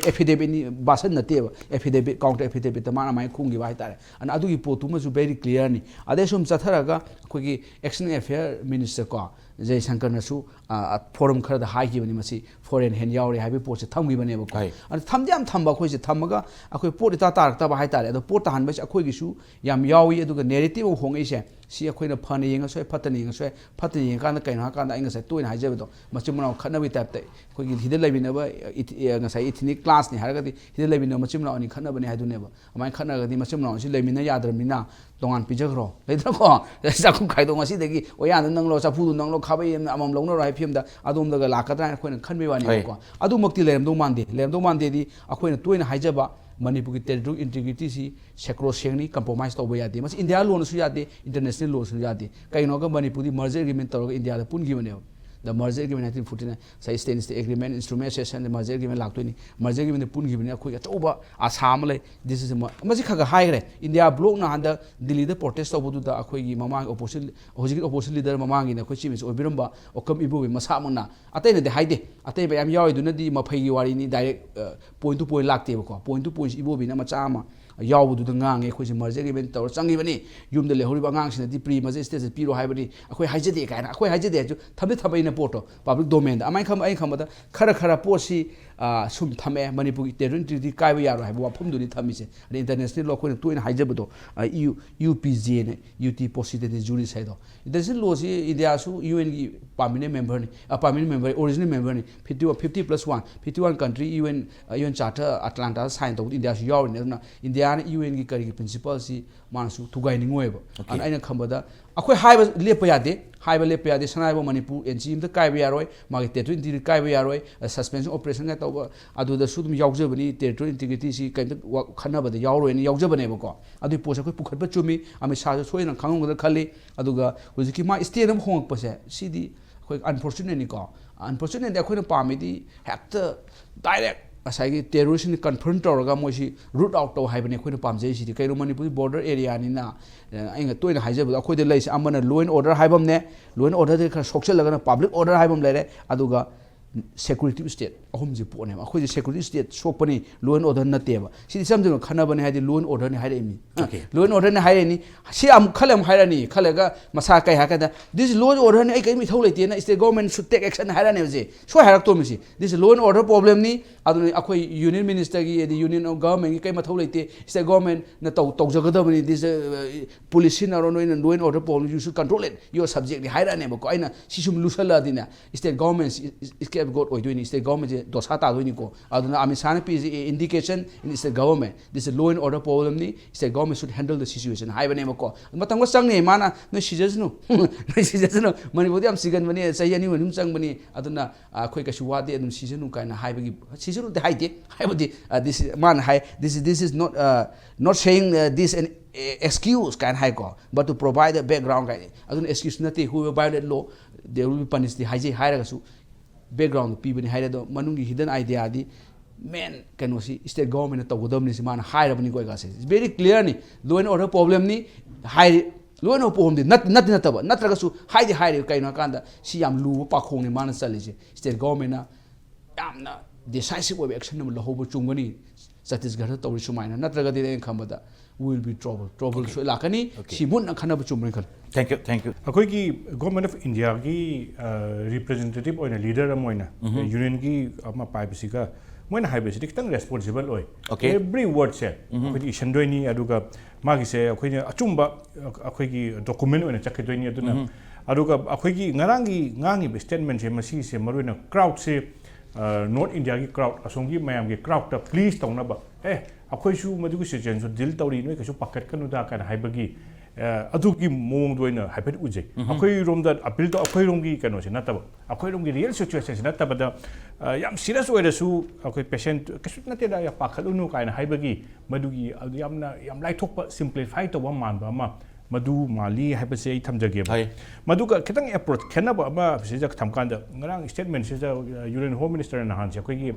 ꯑꯦꯐꯤꯗꯦꯕꯤꯠꯅꯤ, ꯚꯥꯁꯟ ꯅꯠꯇꯦꯕ꯫ ꯑꯦꯐꯤꯗꯦꯕꯤꯠ, ꯀꯥꯎꯟꯇꯔ ꯑꯦꯐꯤꯗꯦꯕꯤꯠꯇ ꯃꯥꯅ ꯑꯗꯨꯃꯥꯏꯅ ꯈꯨꯝꯈꯤꯕ ꯍꯥꯏꯇꯥꯔꯦ꯫ ꯑꯗꯨꯅ ꯑꯗꯨꯒꯤ ꯄꯣꯠꯇꯨꯃꯁꯨ ꯚꯦꯔꯤ ꯀ꯭ꯂꯤꯌꯥꯔꯅꯤ꯫ ꯑꯗꯩ ꯁꯨꯝ ꯆꯠꯊꯔꯒ ꯑꯩꯈꯣꯏꯒꯤ ꯑꯦꯛꯁꯇꯔꯅꯦꯜ ꯑꯦꯐꯤꯌꯔ ꯃꯤꯅꯤꯁꯇꯔ ꯀꯣ, ꯖꯌꯁꯪꯀꯔꯅꯁꯨ, ꯑ, ꯐꯣꯔꯝ ꯈꯔꯗ ꯍꯥꯏꯈꯤꯕꯅꯤ, ꯃꯁꯤ ꯐꯣꯔꯦꯟ ꯍꯦꯟ ꯌꯥꯎꯔꯦ ꯍꯥꯏꯕꯒꯤ ꯄꯣꯠꯁꯦ ꯊꯝꯈꯤꯕꯅꯦꯕꯀꯣ꯫ ꯍꯣꯏ꯫ ꯑꯗꯨ ꯊꯝꯗꯤ ꯌꯥꯝ ꯊꯝꯕ, ꯑꯩꯈꯣꯏꯁꯦ ꯊꯝꯃꯒ ꯑꯩꯈꯣꯏ ꯄꯣꯠ ꯏꯇꯥ ꯇꯥꯔꯛꯇꯕ ꯍꯥꯏꯇꯥꯔꯦ꯫ ꯑꯗꯣ ꯄꯣꯠ ꯇꯥꯍꯟꯕꯁꯦ ꯑꯩꯈꯣꯏꯒꯤꯁꯨ ꯌꯥꯝ ꯌꯥꯎꯏ꯫ ꯑꯗꯨꯒ ꯅꯦꯔꯦꯇꯤꯚ ꯑꯃ ꯍꯣꯡꯉꯛꯏꯁꯦ, ꯁꯤ ꯑꯩꯈꯣꯏꯅ ꯐꯅ ꯌꯦꯡꯉꯁꯨ ꯌꯥꯏ, ꯐꯠꯇꯅ ꯌꯦꯡꯉꯁꯨ ꯌꯥꯏ꯫ ꯐꯠꯇꯅ ꯌꯦꯡꯉꯀꯥꯟꯗ ꯀꯩꯅꯣ ꯍꯥꯏꯀꯥꯟꯗ, ꯑꯩ ꯉꯁꯥꯏ ꯇꯣꯏꯅ ꯍꯥꯏꯖꯕꯗꯣ, ꯃꯆꯤꯟ ꯃꯅꯥꯎ ꯈꯠꯅꯕꯒꯤ ꯇꯥꯏꯞꯇ ꯑꯩꯈꯣꯏꯒꯤ ꯁꯤꯗ ꯂꯩꯃꯤꯟꯅꯕ ꯏꯊ-, ꯑꯦ, ꯉꯁꯥꯏ ethnic clash ꯅꯤ ꯍꯥꯏꯔꯒꯗꯤ, ꯁꯤꯗ ꯂꯩꯃꯤꯟꯅꯕ ꯃꯆꯤꯟ ꯃꯅꯥꯎ ꯑꯅꯤ ꯈꯠꯅꯕꯅꯤ ꯍꯥꯏꯗꯨꯅꯦꯕ꯫ ꯑꯗꯨꯃꯥꯏꯅ ꯈꯠꯅꯔꯒꯗꯤ ꯃꯆꯤꯟ ꯃꯅꯥꯎ ꯑꯁꯤ ꯂꯩꯃꯤꯟꯅ ꯌꯥꯗ꯭ꯔꯕꯅꯤꯅ ꯇꯣꯉꯥꯟ ꯄꯤꯖꯈ꯭ꯔꯣ, ꯂꯩꯗꯅꯀꯣ? ꯆꯥꯛꯈꯨꯝ ꯈꯥꯏꯗꯣꯛ, ꯉꯁꯤꯗꯒꯤ ꯑꯣꯌꯥꯗ ꯅꯪꯂꯣ, ꯆꯐꯨꯗꯨ ꯅꯪꯂꯣ, ꯈꯥꯕꯩ ꯑꯃ ꯑꯃꯃꯝ ꯂꯧꯅꯔꯣ ꯍꯥꯏ ꯐꯤꯕꯝꯗ ꯑꯗꯣꯝꯗꯒ ꯂꯥꯛꯀꯗ꯭ꯔꯥ ꯍꯥꯏꯅ ꯑꯩꯈꯣꯏꯅ ꯈꯟꯕꯒꯤ ꯋꯥꯅꯦꯕꯀꯣ꯫ ꯑꯗꯨꯃꯛꯇꯤ ꯂꯩꯔꯝꯗꯧ ꯃꯥꯟꯗꯦ꯫ ꯂꯩꯔꯝꯗꯧ ꯃꯥꯟꯗꯦꯗꯤ ꯑꯩꯈꯣꯏꯅ ꯇꯣꯏꯅ ꯍꯥꯏꯖꯕ ꯃꯅꯤꯄꯨꯔꯒꯤ territorial integrity ꯁꯤ sacrosanct ꯅꯤ, compromise ꯇꯧꯕ ꯌꯥꯗꯦ꯫ ꯃꯁꯤ India law ꯅꯁꯨ ꯌꯥꯗꯦ, international law ꯅꯁꯨ ꯌꯥꯗꯦ꯫ ꯀꯩꯒꯤꯅꯣꯒ ꯃꯅꯤꯄꯨꯔꯗꯤ merger agreement ꯇꯧꯔꯒ ꯏꯟꯗꯤꯌꯥꯗ ꯄꯨꯟꯈꯤꯕꯅꯦꯕ꯫ The merger agreement nineteen forty nine, ꯉꯁꯥꯏ State State Agreement, Instrument Association, merger agreement ꯂꯥꯛꯇꯣꯏꯅꯤ꯫ Merger agreement ꯄꯨꯟꯈꯤꯕꯅꯤ ꯑꯩꯈꯣꯏ ꯑꯆꯧꯕ ꯑꯁꯥ ꯑꯃ ꯂꯩ꯫ This is a mo-, ꯃꯁꯤ ꯈꯔ ꯈꯔ ꯍꯥꯏꯈ꯭ꯔꯦ꯫ ꯏꯟꯗꯤꯌꯥ bloc ꯅ ꯍꯟꯗꯛ ꯗꯤꯜꯂꯤꯗ protest ꯇꯧꯕꯗꯨꯗ ꯑꯩꯈꯣꯏꯒꯤ ꯃꯃꯥꯡꯒꯤ opposition, ꯍꯧꯖꯤꯛꯀꯤ opposition leader ꯃꯃꯥꯡꯒꯤꯅ ꯑꯩꯈꯣꯏ Chief Minister ꯑꯣꯏꯕꯤꯔꯝꯕ ꯑꯣꯀꯝ ꯏꯕꯣꯕꯤ ꯃꯁꯥꯃꯛꯅ, ꯑꯇꯩꯅꯗꯤ ꯍꯥꯏꯗꯦ, ꯑꯇꯩ ꯃꯌꯥꯝ ꯌꯥꯎꯔꯤꯗꯨꯅꯗꯤ ꯃꯐꯩꯒꯤ ꯋꯥꯔꯤꯅꯤ, direct, ꯑ, point to point ꯂꯥꯛꯇꯦꯕꯀꯣ꯫ Point to point ꯁꯤ ꯏꯕꯣꯕꯤꯅ ꯃꯆꯥ ꯑꯃ ꯌꯥꯎꯕꯗꯨꯗ ꯉꯥꯡꯉꯦ, "ꯑꯩꯈꯣꯏꯁꯦ merger agreement ꯇꯧꯔ ꯆꯪꯉꯤꯕꯅꯤ, ꯌꯨꯝꯗ ꯂꯩꯍꯧꯔꯤꯕ ꯑꯉꯥꯡꯁꯤꯡꯅꯗꯤ pre merger status ꯄꯤꯔꯣ ꯍꯥꯏꯕꯅꯤ, ꯑꯩꯈꯣꯏ ꯍꯥꯏꯖꯗꯦ" ꯀꯥꯏꯅ꯫ ꯑꯩꯈꯣꯏ ꯍꯥꯏꯖꯗꯦ ꯍꯥꯏꯁꯨ ꯊꯝꯗꯤ ꯊꯝꯃꯛꯏꯅ ꯄꯣꯠꯇꯣ public domain ꯗ꯫ ꯑꯗꯨꯃꯥꯏꯅ ꯈꯟꯕ, ꯑꯩꯅ ꯈꯟꯕꯗ ꯈꯔ ꯈꯔ ꯄꯣꯠꯁꯤ, ꯑ, ꯁꯨꯝ ꯊꯝꯃꯛꯑꯦ, ꯃꯅꯤꯄꯨꯔꯒꯤ territorial integrity ꯀꯥꯏꯕ ꯌꯥꯔꯣꯏ ꯍꯥꯏꯕ ꯋꯥꯐꯝꯗꯨꯅꯤ ꯊꯝꯃꯤꯁꯦ꯫ ꯑꯗꯩ international law ꯑꯩꯈꯣꯏꯅ ꯇꯣꯏꯅ ꯍꯥꯏꯖꯕꯗꯣ, ꯑ, U-, U P J ꯅ, uti possidendi juris ꯍꯥꯏꯗꯣ꯫ International law ꯁꯤ ꯏꯟꯗꯤꯌꯥꯁꯨ U N ꯒꯤ permanent member ꯅꯤ, ꯑ, permanent member, original member ꯅꯤ, fifty one, fifty plus one, fifty one country U N, ꯑ, U N Charter Atlanta ꯗ sign ꯇꯧꯕꯗ ꯏꯟꯗꯤꯌꯥꯁꯨ ꯌꯥꯎꯔꯤꯅꯤ꯫ ꯑꯗꯨꯅ ꯏꯟꯗꯤꯌꯥꯅ U N ꯒꯤ ꯀꯔꯤꯒꯤ principle ꯁꯤ ꯃꯥꯅꯁꯨ ꯊꯨꯒꯥꯏꯅꯤꯡꯉꯣꯏꯕ꯫ Okay. ꯑꯗꯨꯅ ꯑꯩꯅ ꯈꯟꯕꯗ ꯑꯩꯈꯣꯏ ꯍꯥꯏꯕ ꯂꯦꯞꯄ ꯌꯥꯗꯦ, ꯍꯥꯏꯕ ꯂꯦꯞꯄ ꯌꯥꯗꯦ꯫ ꯁꯅꯥ ꯌꯥꯏꯐꯕ ꯃꯅꯤꯄꯨꯔ N C ꯑꯃꯇ ꯀꯥꯏꯕ ꯌꯥꯔꯣꯏ, ꯃꯥꯒꯤ territorial integrity ꯀꯥꯏꯕ ꯌꯥꯔꯣꯏ, ꯑ, suspension operation ꯀ ꯇꯧꯕ ꯑꯗꯨꯗꯁꯨ ꯑꯗꯨꯝ ꯌꯥꯎꯖꯕꯅꯤ, territorial integrity ꯁꯤ ꯀꯩꯝꯇ ꯋꯥ-, ꯈꯟꯅꯕꯗ ꯌꯥꯎꯔꯣꯏꯅ ꯌꯥꯎꯖꯕꯅꯦꯕꯀꯣ꯫ ꯑꯗꯨꯒꯤ ꯄꯣꯠꯁꯦ ꯑꯩꯈꯣꯏ ꯄꯨꯈꯠꯄ ꯆꯨꯝꯃꯤ, ꯑꯃꯤꯠ ꯁꯥꯍꯁꯨ ꯁꯣꯏꯗꯅ ꯈꯪꯉꯝꯒꯗ꯭ꯔꯥ ꯈꯜꯂꯤ꯫ ꯑꯗꯨꯒ ꯍꯧꯖꯤꯛꯀꯤ ꯃꯥ stay ꯑꯃ ꯍꯣꯡꯉꯛꯄꯁꯦ, ꯁꯤꯗꯤ ꯑꯩꯈꯣꯏ unfortunate ꯅꯤꯀꯣ꯫ Unfortunate ꯗꯤ ꯑꯩꯈꯣꯏꯅ ꯄꯥꯝꯃꯤꯗꯤ ꯍꯦꯛꯇ direct ꯉꯁꯥꯏꯒꯤ terrorist ꯁꯤꯡ confront ꯇꯧꯔꯒ ꯃꯣꯏꯁꯤ root out ꯇꯧ ꯍꯥꯏꯕꯅꯤ ꯑꯩꯈꯣꯏꯅ ꯄꯥꯝꯖꯩꯁꯤꯗꯤ꯫ ꯀꯩꯅꯣ, ꯃꯅꯤꯄꯨꯔꯗꯤ border area ꯅꯤꯅ, ꯑ, ꯑꯩꯅ ꯇꯣꯏꯅ ꯍꯥꯏꯖꯕꯗꯣ, ꯑꯩꯈꯣꯏꯗ ꯂꯩꯔꯤꯁꯦ ꯑꯃꯅ law and order ꯍꯥꯏꯕ ꯑꯃꯅꯦ, law and order ꯗꯒꯤ ꯈꯔ ꯁꯣꯛꯆꯜꯂꯒꯅ public order ꯍꯥꯏꯕ ꯑꯃ ꯂꯩꯔꯦ, ꯑꯗꯨꯒ security state꯫ ꯑꯍꯨꯝꯁꯤ ꯄꯣꯠꯅꯦꯕ꯫ ꯑꯩꯈꯣꯏꯁꯦ security state ꯁꯣꯛꯄꯅꯤ, law and order ꯅꯠꯇꯦꯕ꯫ ꯁꯤꯗꯤ ꯏꯆꯝ ꯆꯝꯅ ꯈꯟꯅꯕꯅꯦ ꯍꯥꯏꯗꯤ law and order ꯅꯤ ꯍꯥꯏꯔꯛꯏꯅꯤ꯫ Okay. Law and order ꯅꯤ ꯍꯥꯏꯔꯛꯏꯅꯤ꯫ ꯁꯤ ꯑꯃꯨꯛ ꯈꯜꯂꯦ ꯑꯃꯨꯛ ꯍꯥꯏꯔꯛꯑꯅꯤ꯫ ꯈꯜꯂꯒ ꯃꯁꯥ ꯀꯩ ꯍꯥꯏꯔꯀꯥꯟꯗ, "This is law and order ꯅꯤ, ꯑꯩ ꯀꯔꯤꯝ ꯏꯊꯧ ꯂꯩꯇꯦꯅ state government should take action" ꯍꯥꯏꯔꯛꯑꯅꯦꯕ꯫ ꯁꯤ ꯁꯣꯏ ꯍꯥꯏꯔꯛꯇꯣꯃꯤ꯫ ꯁꯤ "This is law and order problem ꯅꯤ", ꯑꯗꯨꯅ ꯑꯩꯈꯣꯏ union minister ꯒꯤ ꯑꯗꯩ union of government ꯒꯤ ꯀꯔꯤ ꯃꯊꯧ ꯂꯩꯇꯦ, state government ꯅ ꯇꯧ ꯇꯧꯖꯒꯗꯕꯅꯤ꯫ "This, uh, police ꯁꯤꯖꯤꯟꯅꯔꯣ, ꯅꯣꯏꯅ law and order problem, you should control it, your subject ꯅꯤ" ꯍꯥꯏꯔꯛꯑꯅꯦꯕꯀꯣ꯫ ꯑꯩꯅ ꯁꯤ ꯁꯨꯝ ꯂꯨꯁꯜꯂꯛꯑꯗꯤꯅꯦ, state government ꯁꯤ scapegoat ꯑꯣꯏꯗꯣꯏꯅꯤ, state government ꯁꯦ ꯗꯣꯁꯥ ꯇꯥꯗꯣꯏꯅꯤꯀꯣ꯫ ꯑꯗꯨꯅ Amit ꯁꯥꯍꯅ ꯄꯤꯔꯤꯁꯦ indication in state government, "This is law and order problem ꯅꯤ, state government should handle the situation" ꯍꯥꯏꯕꯅꯦꯕꯀꯣ꯫ ꯃꯇꯝꯒ ꯆꯪꯅꯤ꯫ ꯃꯥꯅ "ꯅꯣꯏ ꯁꯤꯖꯁꯅꯨ, ꯅꯣꯏ ꯁꯤꯖꯁꯅꯨ, ꯃꯅꯤꯄꯨꯔꯗꯤ ꯌꯥꯝ ꯁꯤꯒꯟꯕꯅꯤ, ꯆꯍꯤ ꯑꯅꯤ ꯑꯍꯨꯝ ꯆꯪꯕꯅꯤ, ꯑꯗꯨꯅ ꯑꯩꯈꯣꯏ ꯀꯩꯁꯨ ꯋꯥꯗꯦ, ꯑꯗꯨꯝ ꯁꯤꯖꯅꯨ" ꯀꯥꯏꯅ ꯍꯥꯏꯕꯒꯤ, ꯁꯤꯖꯅꯨꯗꯤ ꯍꯥꯏꯗꯦ꯫ ꯍꯥꯏꯕꯗꯤ, ꯑ, this is, ꯃꯥꯅ ꯍꯥꯏ, "This is, this is not, uh, not saying, uh, this an, uh, excuse" ꯀꯥꯏꯅ ꯍꯥꯏꯀꯣ, "but to provide a background" ꯀꯥꯏꯅ꯫ ꯑꯗꯨꯅ excuse ꯅꯠꯇꯦ, "Whoever violate law, they will be punished" ꯗꯤ ꯍꯥꯏꯖꯩ ꯍꯥꯏꯔꯒꯁꯨ, background ꯗꯣ ꯄꯤꯕꯅꯤ ꯍꯥꯏꯔꯦ꯫ ꯑꯗꯣ ꯃꯅꯨꯡꯒꯤ hidden idea ꯗꯤ main ꯀꯩꯅꯣꯁꯤ state government ꯅ ꯇꯧꯒꯗꯕꯅꯤ, ꯁꯤ ꯃꯥꯅ ꯍꯥꯏꯔꯕꯅꯤꯀꯣ꯫ ꯑꯩꯒꯥꯁꯦ very clear ꯅꯤ, law and order problem ꯅꯤ ꯍꯥꯏꯔꯤ꯫ Law and order problem ꯗꯤ ꯅꯠ-, ꯅꯠꯇꯤ ꯅꯠꯇꯕ, ꯅꯠꯇ꯭ꯔꯒꯁꯨ ꯍꯥꯏꯗꯤ ꯍꯥꯏꯔꯤ꯫ ꯀꯩꯅꯣ ꯍꯥꯏꯀꯥꯟꯗ, ꯁꯤ ꯌꯥꯝ ꯂꯨꯕ ꯄꯥꯈꯣꯡꯅꯤ ꯃꯥꯅ ꯆꯜꯂꯤꯁꯦ꯫ State government ꯅ ꯌꯥꯝꯅ decisive ꯑꯣꯏꯕ action ꯑꯃ ꯂꯧꯍꯧꯕ ꯆꯨꯝꯒꯅꯤ ꯆꯇꯤꯁꯒꯔꯗ ꯇꯧꯔꯤ ꯁꯨꯃꯥꯏꯅ꯫ ꯅꯠꯇ꯭ꯔꯒꯗꯤ ꯑꯩꯅ ꯈꯟꯕꯗ, "We will be trouble", trouble Okay. ꯁꯣꯏ ꯂꯥꯛꯀꯅꯤ꯫ Okay. ꯁꯤ ꯃꯨꯟꯅ ꯈꯟꯅꯕ ꯆꯨꯝꯕꯅꯤ ꯈꯜꯂꯤ꯫ Thank you, thank you. ꯑꯩꯈꯣꯏꯒꯤ Government of India ꯒꯤ, ꯑ, representative ꯑꯣꯏꯅ, leader ꯑꯃ ꯑꯣꯏꯅ, ꯎꯝꯍꯨꯝ꯫ Union ꯒꯤ ꯑꯃ ꯄꯥꯏꯕꯁꯤꯒ ꯃꯣꯏꯅ ꯍꯥꯏꯕꯁꯤꯗꯤ ꯈꯤꯇꯪ responsible ꯑꯣꯏ꯫ Okay. Every word ꯁꯦ ꯎꯝꯍꯨꯝ꯫ ꯑꯩꯈꯣꯏꯗꯤ ꯏꯁꯟꯗꯣꯏꯅꯤ, ꯑꯗꯨꯒ ꯃꯥꯒꯤꯁꯦ ꯑꯩꯈꯣꯏꯅ ꯑꯆꯨꯝꯕ, ꯑ, ꯑꯩꯈꯣꯏꯒꯤ document ꯑꯣꯏꯅ ꯆꯠꯈꯤꯗꯣꯏꯅꯤ꯫ ꯑꯗꯨꯅ, ꯎꯝꯍꯨꯝ꯫ ꯑꯗꯨꯒ ꯑꯩꯈꯣꯏꯒꯤ ꯉꯔꯥꯡꯒꯤ ꯉꯥꯡꯉꯤꯕ statement ꯁꯦ, ꯃꯁꯤꯁꯦ ꯃꯔꯨꯑꯣꯏꯅ crowd ꯁꯦ, ꯑ, North India ꯒꯤ crowd, ꯑꯁꯣꯝꯒꯤ ꯃꯌꯥꯝꯒꯤ crowd ꯇ please ꯇꯧꯅꯕ, "ꯑꯦ, ꯑꯩꯈꯣꯏꯁꯨ ꯃꯗꯨꯒꯤ situation ꯁꯨ deal ꯇꯧꯔꯤ, ꯅꯣꯏ ꯀꯩꯁꯨ ꯄꯥꯈꯠꯀꯅꯨꯗ" ꯀꯥꯏꯅ ꯍꯥꯏꯕꯒꯤ, ꯑ, ꯑꯗꯨꯒꯤ ꯃꯑꯣꯡꯗ ꯑꯣꯏꯅ ꯍꯥꯏꯐꯦꯠ ꯎꯖꯩ꯫ ꯎꯝꯍꯨꯝ꯫ ꯑꯩꯈꯣꯏꯔꯣꯝꯗ appeal ꯇꯧ-, ꯑꯩꯈꯣꯏꯔꯣꯝꯒꯤ ꯀꯩꯅꯣꯁꯦ ꯅꯠꯇꯕ, ꯑꯩꯈꯣꯏꯔꯣꯝꯒꯤ real situation ꯁꯦ ꯅꯠꯇꯕꯗ, ꯑ, ꯌꯥꯝ serious ꯑꯣꯏꯔꯁꯨ ꯑꯩꯈꯣꯏ patient ꯀꯩꯁꯨ ꯅꯠꯇꯦꯗ, ꯌꯥꯝ ꯄꯥꯈꯠꯂꯨꯅꯨ ꯀꯥꯏꯅ ꯍꯥꯏꯕꯒꯤ, ꯃꯗꯨꯒꯤ ꯑꯗꯨ ꯌꯥꯝꯅ, ꯌꯥꯝ ꯂꯥꯏꯊꯣꯛꯄ, simplify ꯇꯧꯕ ꯃꯥꯟꯕ ꯑꯃ ꯃꯗꯨ ꯃꯥꯜꯂꯤ ꯍꯥꯏꯕꯁꯦ ꯑꯩ ꯊꯝꯖꯒꯦꯕ꯫ ꯍꯣꯏ꯫ ꯃꯗꯨꯒ ꯈꯤꯇꯪ approach ꯈꯦꯠꯅꯕ ꯑꯃ ꯁꯤꯗ ꯊꯝꯀꯥꯟꯗ, ꯉꯔꯥꯡ statement ꯁꯤꯗ, ꯑ, Union Home Minister ꯅ ꯅꯍꯥꯟꯁꯦ ꯑꯩꯈꯣꯏꯒꯤ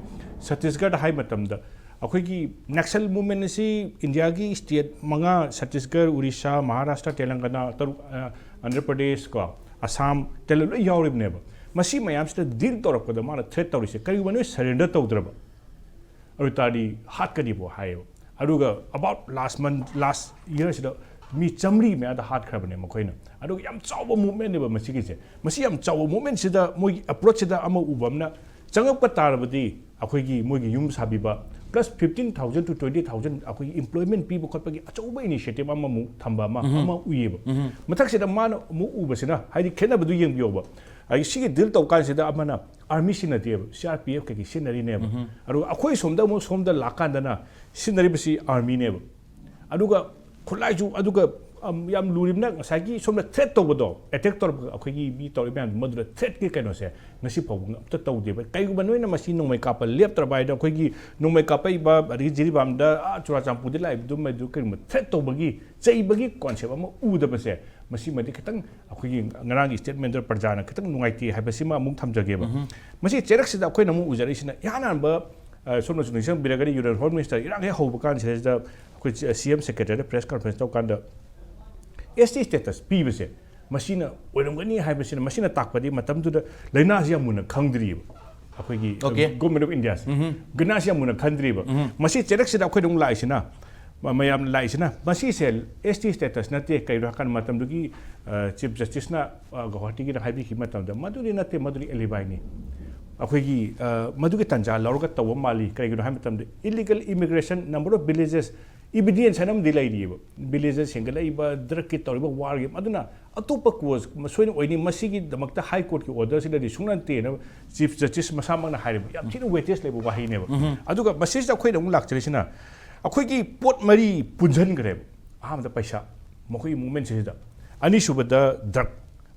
ꯆꯇꯤꯁꯒꯔꯗ ꯍꯥꯏ ꯃꯇꯝꯗ, ꯑꯩꯈꯣꯏꯒꯤ Naxal movement ꯑꯁꯤ India ꯒꯤ state ꯃꯉꯥ, ꯆꯇꯤꯁꯒꯔ, ꯎꯔꯤꯁꯥ, ꯃꯍꯥꯔꯥꯁꯇ꯭ꯔ, ꯇꯦꯂꯪꯒꯅꯥ, ꯇꯔꯨꯛ, ꯑ, ꯑꯟꯙ꯭ꯔ ꯄ꯭ꯔꯗꯦꯁ ꯀꯣ, ꯑꯁꯥꯝ, ꯇꯦꯂꯪ ꯂꯣꯏ ꯌꯥꯎꯔꯤꯕꯅꯦꯕ꯫ ꯃꯁꯤ ꯃꯌꯥꯝꯁꯤꯗ ꯗꯤꯜ ꯇꯧꯔꯛꯄꯗ ꯃꯥꯅ ꯊ꯭ꯔꯦꯠ ꯇꯧꯔꯤꯁꯦ, ꯀꯔꯤꯒꯨꯝꯕ ꯅꯣꯏ ꯁꯔꯦꯟꯗꯔ ꯇꯧꯗ꯭ꯔꯕ ꯑꯗꯨ ꯇꯥꯔꯗꯤ ꯍꯥꯠꯀꯅꯤꯕꯣ ꯍꯥꯏꯌꯦꯕ꯫ ꯑꯗꯨꯒ about last month, last year ꯁꯤꯗ ꯃꯤ ꯆꯥꯝꯃꯔꯤ ꯃꯌꯥꯗ ꯍꯥꯠꯈ꯭ꯔꯕꯅꯦ ꯃꯈꯣꯏꯅ꯫ ꯑꯗꯨꯒ ꯌꯥꯝ ꯆꯥꯎꯕ ꯃꯨꯞꯃꯦꯟꯅꯦꯕ ꯃꯁꯤꯒꯤꯁꯦ꯫ ꯃꯁꯤ ꯌꯥꯝ ꯆꯥꯎꯕ ꯃꯨꯞꯃꯦꯟꯁꯤꯗ ꯃꯣꯏꯒꯤ ꯑꯦꯄ꯭ꯔꯣꯆꯁꯤꯗ ꯑꯃ ꯎꯕ ꯑꯃꯅ, ꯆꯪꯉꯛꯄ ꯇꯥꯔꯕꯗꯤ ꯑꯩꯈꯣꯏꯒꯤ ꯃꯣꯏꯒꯤ ꯌꯨꯝ ꯁꯥꯕꯤꯕ plus fifteen thousand to twenty thousand ꯑꯩꯈꯣꯏꯒꯤ employment ꯄꯤꯕ ꯈꯣꯠꯄꯒꯤ ꯑꯆꯧꯕ initiative ꯑꯃꯃꯨꯛ ꯊꯝꯕ ꯑꯃ ꯑꯃ ꯎꯏꯌꯦꯕ꯫ ꯃꯊꯛꯁꯤꯗ ꯃꯥꯅ ꯑꯃꯨꯛ ꯎꯕꯁꯤꯅ, ꯍꯥꯏꯗꯤ ꯈꯦꯠꯅꯕꯗꯨ ꯌꯦꯡꯕꯤꯌꯣꯕ꯫ ꯑꯩ ꯁꯤꯒꯤ ꯗꯤꯜ ꯇꯧ ꯀꯥꯟꯁꯤꯗ ꯑꯃꯅ army ꯁꯤꯖꯤꯟꯅꯗꯦꯕ, C R P F ꯀꯩꯀꯩ ꯁꯤꯖꯤꯟꯅꯔꯤꯅꯦꯕ꯫ ꯑꯗꯨꯒ ꯑꯩꯈꯣꯏ ꯁꯣꯝꯗ ꯑꯃꯨꯛ ꯁꯣꯝꯗ ꯂꯥꯛꯀꯥꯟꯗꯅ ꯁꯤꯖꯤꯟꯅꯔꯤꯕꯁꯤ ꯑꯥꯔꯃꯤꯅꯦꯕ꯫ ꯑꯗꯨꯒ ꯈꯨꯠꯂꯥꯏꯁꯨ, ꯑꯗꯨꯒ ꯑꯝ, ꯌꯥꯝ ꯂꯨꯔꯤꯕꯅ ꯉꯁꯥꯏꯒꯤ ꯁꯣꯝꯗ ꯊ꯭ꯔꯦꯠ ꯇꯧꯕꯗꯣ, ꯑꯦꯇꯦꯛ ꯇꯧꯔꯛꯄ ꯑꯩꯈꯣꯏꯒꯤ ꯃꯤ ꯇꯧꯔꯤꯕ ꯃꯌꯥꯝꯗꯣ, ꯃꯗꯨꯗ ꯊ꯭ꯔꯦꯠꯀꯤ ꯀꯩꯅꯣꯁꯦ ꯉꯁꯤ ꯐꯥꯎꯕ ꯑꯝꯇ ꯇꯧꯗꯦꯕ꯫ ꯀꯩꯒꯨꯝꯕ ꯅꯣꯏꯅ ꯃꯁꯤ ꯅꯣꯡꯃꯩ ꯀꯥꯞꯄ ꯂꯦꯞꯇ꯭ꯔꯕ ꯍꯥꯏꯗꯤ, ꯑꯩꯈꯣꯏꯒꯤ ꯅꯣꯡꯃꯩ ꯀꯥꯞꯄꯛꯏꯕ ꯑꯗꯒꯤ ꯖꯤꯔꯤꯕꯥꯝꯗ, ꯑꯥ, ꯆꯨꯔꯥꯆꯥꯟꯄꯨꯔꯗ ꯂꯥꯛꯏꯕꯗꯨꯃꯩꯗꯨ ꯀꯩꯒꯨꯝꯕ ꯊ꯭ꯔꯦꯠ ꯇꯧꯕꯒꯤ, ꯆꯩꯕꯒꯤ ꯀꯣꯟꯁꯦꯞ ꯑꯃ ꯎꯗꯕꯁꯦ, ꯃꯁꯤꯃꯗꯤ ꯈꯤꯇꯪ ꯑꯩꯈꯣꯏꯒꯤ ꯉꯔꯥꯡꯒꯤ ꯁ꯭ꯇꯦꯠꯃꯦꯟꯗꯨ ꯄ꯭ꯔꯖꯥꯅ ꯈꯤꯇꯪ ꯅꯨꯡꯉꯥꯏꯇꯦ ꯍꯥꯏꯕꯁꯤꯃ ꯑꯃꯨꯛ ꯊꯝꯖꯒꯦꯕ꯫ ꯃꯁꯤ ꯆꯩꯔꯛꯁꯤꯗ ꯑꯩꯈꯣꯏꯅ ꯑꯃꯨꯛ ꯎꯖꯔꯛꯏꯁꯤꯅ, ꯏꯍꯥꯟ ꯍꯥꯟꯕ, ꯑ, ꯁꯣꯝꯅꯁꯨ ꯅꯤꯡꯁꯤꯡꯕꯤꯔꯒꯗꯤ, ꯌꯨꯅꯤꯌꯟ ꯍꯣꯝ ꯃꯤꯅꯤꯁꯇꯔ ꯏꯔꯥꯡ ꯍꯦꯛ ꯍꯧꯕ ꯀꯥꯟꯁꯤꯗꯩꯁꯤꯗ ꯑꯩꯈꯣꯏ ꯁꯤ ꯑꯦꯝ ꯁꯦꯀ꯭ꯔꯦꯇꯔꯤꯗ ꯄ꯭ꯔꯦꯁ ꯀꯟꯐꯔꯦꯟꯁ ꯇꯧꯀꯥꯟꯗ ꯑꯦꯁ ꯇꯤ ꯁ꯭ꯇꯦꯇꯁ ꯄꯤꯕꯁꯦ ꯃꯁꯤꯅ ꯑꯣꯏꯔꯝꯒꯅꯤ ꯍꯥꯏꯕꯁꯤꯅ, ꯃꯁꯤꯅ ꯇꯥꯛꯄꯗꯤ ꯃꯇꯝꯗꯨꯗ ꯂꯥꯏꯅꯥꯁꯤ ꯌꯥꯝ ꯃꯨꯟꯅ ꯈꯪꯗ꯭ꯔꯤꯕ ꯑꯩꯈꯣꯏꯒꯤ, ꯑ, Okay. ꯒꯣꯔꯃꯦꯟ ꯑꯣꯐ ꯏꯟꯗꯤꯌꯥꯁꯦ꯫ ꯂꯥꯏꯅꯥꯁꯤ ꯌꯥꯝ ꯃꯨꯟꯅ ꯈꯟꯗ꯭ꯔꯤꯕ꯫ ꯃꯁꯤ ꯆꯩꯔꯛꯁꯤꯗ ꯑꯩꯈꯣꯏꯗ ꯑꯃꯨꯛ ꯂꯥꯛꯏꯁꯤꯅ, ꯃ-, ꯃꯌꯥꯝꯅ ꯂꯥꯛꯏꯁꯤꯅ, ꯃꯁꯤꯁꯦ ꯑꯦꯁ ꯇꯤ ꯁ꯭ꯇꯦꯇꯁ ꯅꯠꯇꯦ꯫ ꯀꯩꯅꯣ ꯍꯥꯏꯀꯥꯟꯗ ꯃꯇꯝꯗꯨꯒꯤ, ꯑ, ꯆꯤꯐ ꯖꯁꯇꯤꯁꯅ, ꯑ, ꯒꯧꯍꯥꯇꯤꯒꯤꯗ ꯍꯥꯏꯕꯤꯈꯤꯕ ꯃꯇꯝꯗ, "ꯃꯗꯨꯗꯤ ꯅꯠꯇꯦ, ꯃꯗꯨꯗꯤ ꯑꯦꯂꯤꯕꯥꯏꯅꯤ꯫ ꯑꯩꯈꯣꯏꯒꯤ, ꯑ, ꯃꯗꯨꯒꯤ ꯇꯥꯟꯖꯥ ꯂꯧꯔꯒ ꯇꯧꯕ ꯃꯥꯜꯂꯤ꯫ ꯀꯔꯤꯒꯤꯅꯣ ꯍꯥꯏꯕ ꯃꯇꯝꯗ, illegal immigration, number of villages, evidence ꯍꯥꯏꯅ ꯑꯃꯗꯤ ꯂꯩꯔꯤꯑꯕ꯫ Villages ꯍꯦꯟꯒꯠꯂꯛꯏꯕ, ꯗ꯭ꯔꯛꯀꯤ ꯇꯧꯔꯤꯕ ꯋꯥꯔꯒꯤ, ꯑꯗꯨꯅ ꯑꯇꯣꯞꯄ ꯀꯣꯖ ꯁꯣꯏꯅ ꯑꯣꯏꯅꯤ꯫ ꯃꯁꯤꯒꯤꯗꯃꯛꯇ ꯍꯥꯏ ꯀꯣꯔꯠꯀꯤ ꯑꯣꯔꯗꯔꯁꯤꯗꯗꯤ ꯁꯨꯡꯅꯠꯇꯦꯅ ꯆꯤꯐ ꯖꯁꯇꯤꯁ ꯃꯁꯥꯃꯛꯅ ꯍꯥꯏꯔꯤꯕ ꯌꯥꯝ ꯊꯤꯅ ꯋꯦꯇꯦꯖ ꯂꯩꯕ ꯋꯥꯍꯩꯅꯦꯕ꯫ ꯑꯗꯨꯒ ꯃꯁꯤꯁꯤꯗ ꯑꯩꯈꯣꯏꯅ ꯑꯃꯨꯛ ꯂꯥꯛꯆꯔꯤꯁꯤꯅ, ꯑꯩꯈꯣꯏꯒꯤ ꯄꯣꯠ ꯃꯔꯤ ꯄꯨꯟꯁꯤꯟꯈ꯭ꯔꯦꯕ꯫ ꯑꯍꯥꯟꯕꯗ ꯄꯩꯁꯥ, ꯃꯈꯣꯏꯒꯤ ꯃꯨꯞꯃꯦꯟꯁꯤꯗ꯫ ꯑꯅꯤꯁꯨꯕꯗ ꯗ꯭ꯔꯛ,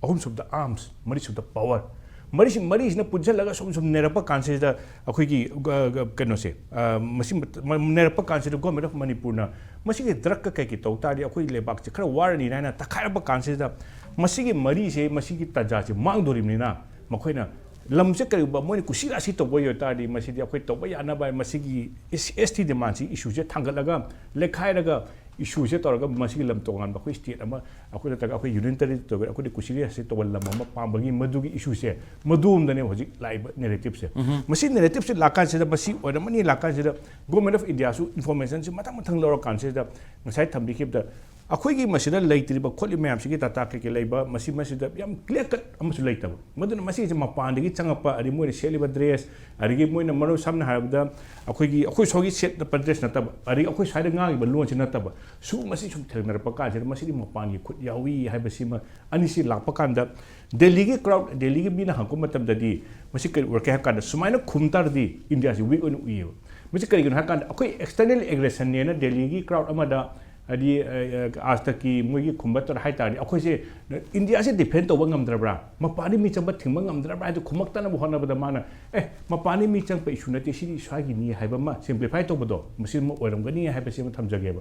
ꯑꯍꯨꯝꯁꯨꯕꯗ ꯑꯥꯔꯝꯁ, ꯃꯔꯤꯁꯨꯕꯗ ꯄꯋꯥꯔ꯫ ꯃꯔꯤꯁꯤ, ꯃꯔꯤꯁꯤꯅ ꯄꯨꯟꯁꯤꯜꯂꯒ ꯁꯨꯝ ꯁꯨꯝ ꯅꯩꯔꯛꯄ ꯀꯥꯟꯁꯤꯗ ꯑꯩꯈꯣꯏꯒꯤ, ꯑ, ꯑ, ꯀꯩꯅꯣꯁꯦ, ꯑ, ꯃꯁꯤ ꯃ-, ꯃ-, ꯅꯩꯔꯛꯄ ꯀꯥꯟꯁꯤꯗ ꯒꯣꯔꯃꯦꯟ ꯑꯣꯐ ꯃꯅꯤꯄꯨꯔꯅ ꯃꯁꯤꯒꯤ ꯗ꯭ꯔꯛꯀ ꯀꯩꯀꯩ ꯇꯧ ꯇꯥꯔꯗꯤ ꯑꯩꯈꯣꯏ ꯂꯩꯕꯥꯛꯁꯦ ꯈꯔ ꯋꯥꯔꯅꯤꯅ ꯍꯥꯏꯅ ꯇꯛꯈꯥꯏꯔꯛꯄ ꯀꯥꯟꯁꯤꯗ, ꯃꯁꯤꯒꯤ ꯃꯔꯤꯁꯦ, ꯃꯁꯤꯒꯤ ꯇꯥꯟꯖꯥꯁꯦ ꯃꯥꯡꯗꯣꯔꯤꯕꯅꯤꯅ, ꯃꯈꯣꯏꯅ ꯂꯝꯁꯦ ꯀꯔꯤꯒꯨꯝꯕ ꯃꯣꯏꯅ ꯀꯨꯁꯤ ꯔꯥꯁꯤ ꯇꯧꯕ ꯑꯣꯏ ꯇꯥꯔꯗꯤ, ꯃꯁꯤꯗꯤ ꯑꯩꯈꯣꯏ ꯇꯧꯕ ꯌꯥꯅꯕ, ꯃꯁꯤꯒꯤ ꯑꯦꯁ ꯇꯤ ꯗꯤꯃꯥꯟꯁꯤ, ꯏꯁꯨꯁꯦ ꯊꯥꯡꯒꯠꯂꯒ, ꯂꯩꯈꯥꯏꯔꯒ, ꯏꯁꯨꯁꯦ ꯇꯧꯔꯒ ꯃꯁꯤꯒꯤ ꯂꯝ ꯇꯣꯉꯥꯟꯕ ꯑꯩꯈꯣꯏ ꯁ꯭ꯇꯦꯠ ꯑꯃ, ꯑꯩꯈꯣꯏ ꯅꯠꯇ꯭ꯔꯒ ꯑꯩꯈꯣꯏ ꯌꯨꯅꯤꯌꯟ ꯇꯦꯔꯤꯇꯣꯔꯤ, ꯑꯩꯈꯣꯏꯗꯤ ꯀꯨꯁꯤꯔꯤ ꯍꯥꯏꯁꯦ ꯇꯣꯉꯥꯟꯕ ꯂꯝ ꯑꯃ ꯄꯥꯝꯕꯒꯤ ꯃꯗꯨꯒꯤ ꯏꯁꯨꯁꯦ, ꯃꯗꯨ ꯑꯃꯗꯅꯦ ꯍꯧꯖꯤꯛ ꯂꯥꯛꯏꯕ ꯅꯦꯔꯦꯇꯤꯞꯁꯦ꯫ ꯃꯁꯤ ꯅꯦꯔꯦꯇꯤꯞꯁꯦ ꯂꯥꯛꯀꯥꯟꯁꯤꯗ, ꯃꯁꯤ ꯑꯣꯏꯔꯝꯃꯅꯤ ꯂꯥꯛꯀꯥꯟꯁꯤꯗ, ꯒꯣꯔꯃꯦꯟ ꯑꯣꯐ ꯏꯟꯗꯤꯌꯥꯁꯨ ꯏꯟꯐꯣꯔꯃꯦꯁꯟꯁꯤ ꯃꯊꯪ ꯃꯊꯪ ꯂꯧꯔꯀꯥꯟꯁꯤꯗ, ꯉꯁꯥꯏ ꯊꯝꯕꯤꯈꯤꯕꯗ ꯑꯩꯈꯣꯏꯒꯤ ꯃꯁꯤꯗ ꯂꯩꯇ꯭ꯔꯤꯕ ꯈꯣꯠꯂꯤꯕ ꯃꯌꯥꯝꯁꯤꯒꯤ ꯗꯥꯇꯥ ꯀꯩꯀꯩ ꯂꯩꯕ, ꯃꯁꯤ ꯃꯁꯤꯗ ꯌꯥꯝ ꯀ꯭ꯂꯤꯌꯥꯔ ꯀꯠ ꯑꯃꯁꯨ ꯂꯩꯇꯕ꯫ ꯃꯗꯨꯅ ꯃꯁꯤꯁꯦ ꯃꯄꯥꯟꯗꯒꯤ ꯆꯪꯉꯛꯄ, ꯑꯗꯒꯤ ꯃꯣꯏꯅ ꯁꯦꯠꯂꯤꯕ ꯗ꯭ꯔꯦꯁ, ꯑꯗꯒꯤ ꯃꯣꯏꯅ ꯃꯔꯨ ꯁꯝꯅ ꯍꯥꯏꯔꯕꯗ ꯑꯩꯈꯣꯏꯒꯤ, ꯑꯩꯈꯣꯏ ꯁ꯭ꯋꯥꯏꯒꯤ ꯁꯦꯠꯄ ꯗ꯭ꯔꯦꯁ ꯅꯠꯇꯕ, ꯑꯗꯒꯤ ꯑꯩꯈꯣꯏ ꯁ꯭ꯋꯥꯏꯗ ꯉꯥꯡꯉꯤꯕ ꯂꯣꯟꯁꯤ ꯅꯠꯇꯕ, ꯁꯨꯝ ꯃꯁꯤ ꯁꯨꯝ ꯊꯦꯡꯅꯔꯛꯄ ꯀꯥꯟꯁꯤꯗ ꯃꯁꯤꯗꯤ ꯃꯄꯥꯟꯒꯤ ꯈꯨꯠ ꯌꯥꯎꯏ ꯍꯥꯏꯕꯁꯤꯃ ꯑꯅꯤꯁꯤ ꯂꯥꯛꯄ ꯀꯥꯟꯗ, ꯗꯦꯜꯂꯤꯒꯤ ꯀ꯭ꯔꯥꯎꯗ, ꯗꯦꯜꯂꯤꯒꯤ ꯃꯤꯅ ꯍꯪꯉꯛꯄ ꯃꯇꯝꯗꯗꯤ ꯃꯁꯤ ꯀꯔꯤ ꯑꯣꯏꯔꯛꯀꯦ ꯍꯥꯏꯕ ꯀꯥꯟꯗ, ꯁꯨꯃꯥꯏꯅ ꯈꯨꯝ ꯇꯥꯔꯗꯤ ꯏꯟꯗꯤꯌꯥꯁꯤ ꯋꯤꯛ ꯑꯣꯏꯅ ꯎꯏꯌꯦꯕ꯫ ꯃꯁꯤ ꯀꯔꯤꯒꯤꯅꯣ ꯍꯥꯏ ꯀꯥꯟꯗ, ꯑꯩꯈꯣꯏ ꯑꯦꯛꯁꯇꯔꯅꯦꯜ ꯑꯦꯒ꯭ꯔꯦꯁꯟꯅꯦꯅ ꯗꯦꯜꯂꯤꯒꯤ ꯀ꯭ꯔꯥꯎꯗ ꯑꯃꯗ, ꯍꯥꯏꯗꯤ, ꯑ, ꯑ, ꯑꯥꯖ ꯇꯛꯀꯤ ꯃꯣꯏꯒꯤ ꯈꯨꯝꯕ ꯇꯧꯔ ꯍꯥꯏ ꯇꯥꯔꯗꯤ, ꯑꯩꯈꯣꯏꯁꯦ ꯏꯟꯗꯤꯌꯥꯁꯦ ꯗꯤꯐꯦꯟ ꯇꯧꯕ ꯉꯝꯗ꯭ꯔꯕ꯭ꯔꯥ, ꯃꯄꯥꯟꯗ ꯃꯤ ꯆꯪꯕ ꯊꯤꯡꯕ ꯉꯝꯗ꯭ꯔꯕ꯭ꯔꯥ ꯍꯥꯏꯗꯨ ꯈꯨꯝꯃꯛꯇꯅꯕ ꯍꯣꯠꯅꯕꯗ ꯃꯥꯅ, "ꯑꯦ, ꯃꯄꯥꯟꯗ ꯃꯤ ꯆꯪꯕ ꯏꯁꯨ ꯅꯠꯇꯦ, ꯁꯤꯗꯤ ꯁ꯭ꯋꯥꯏꯒꯤꯅꯤ" ꯍꯥꯏꯕ ꯑꯃ ꯁꯤꯝꯄ꯭ꯂꯤꯐꯥꯏ ꯇꯧꯕꯗꯣ, ꯃꯁꯤ ꯑꯃ ꯑꯣꯏꯔꯝꯒꯅꯤ ꯍꯥꯏꯕꯁꯤ ꯑꯃ ꯊꯝꯖꯒꯦꯕ꯫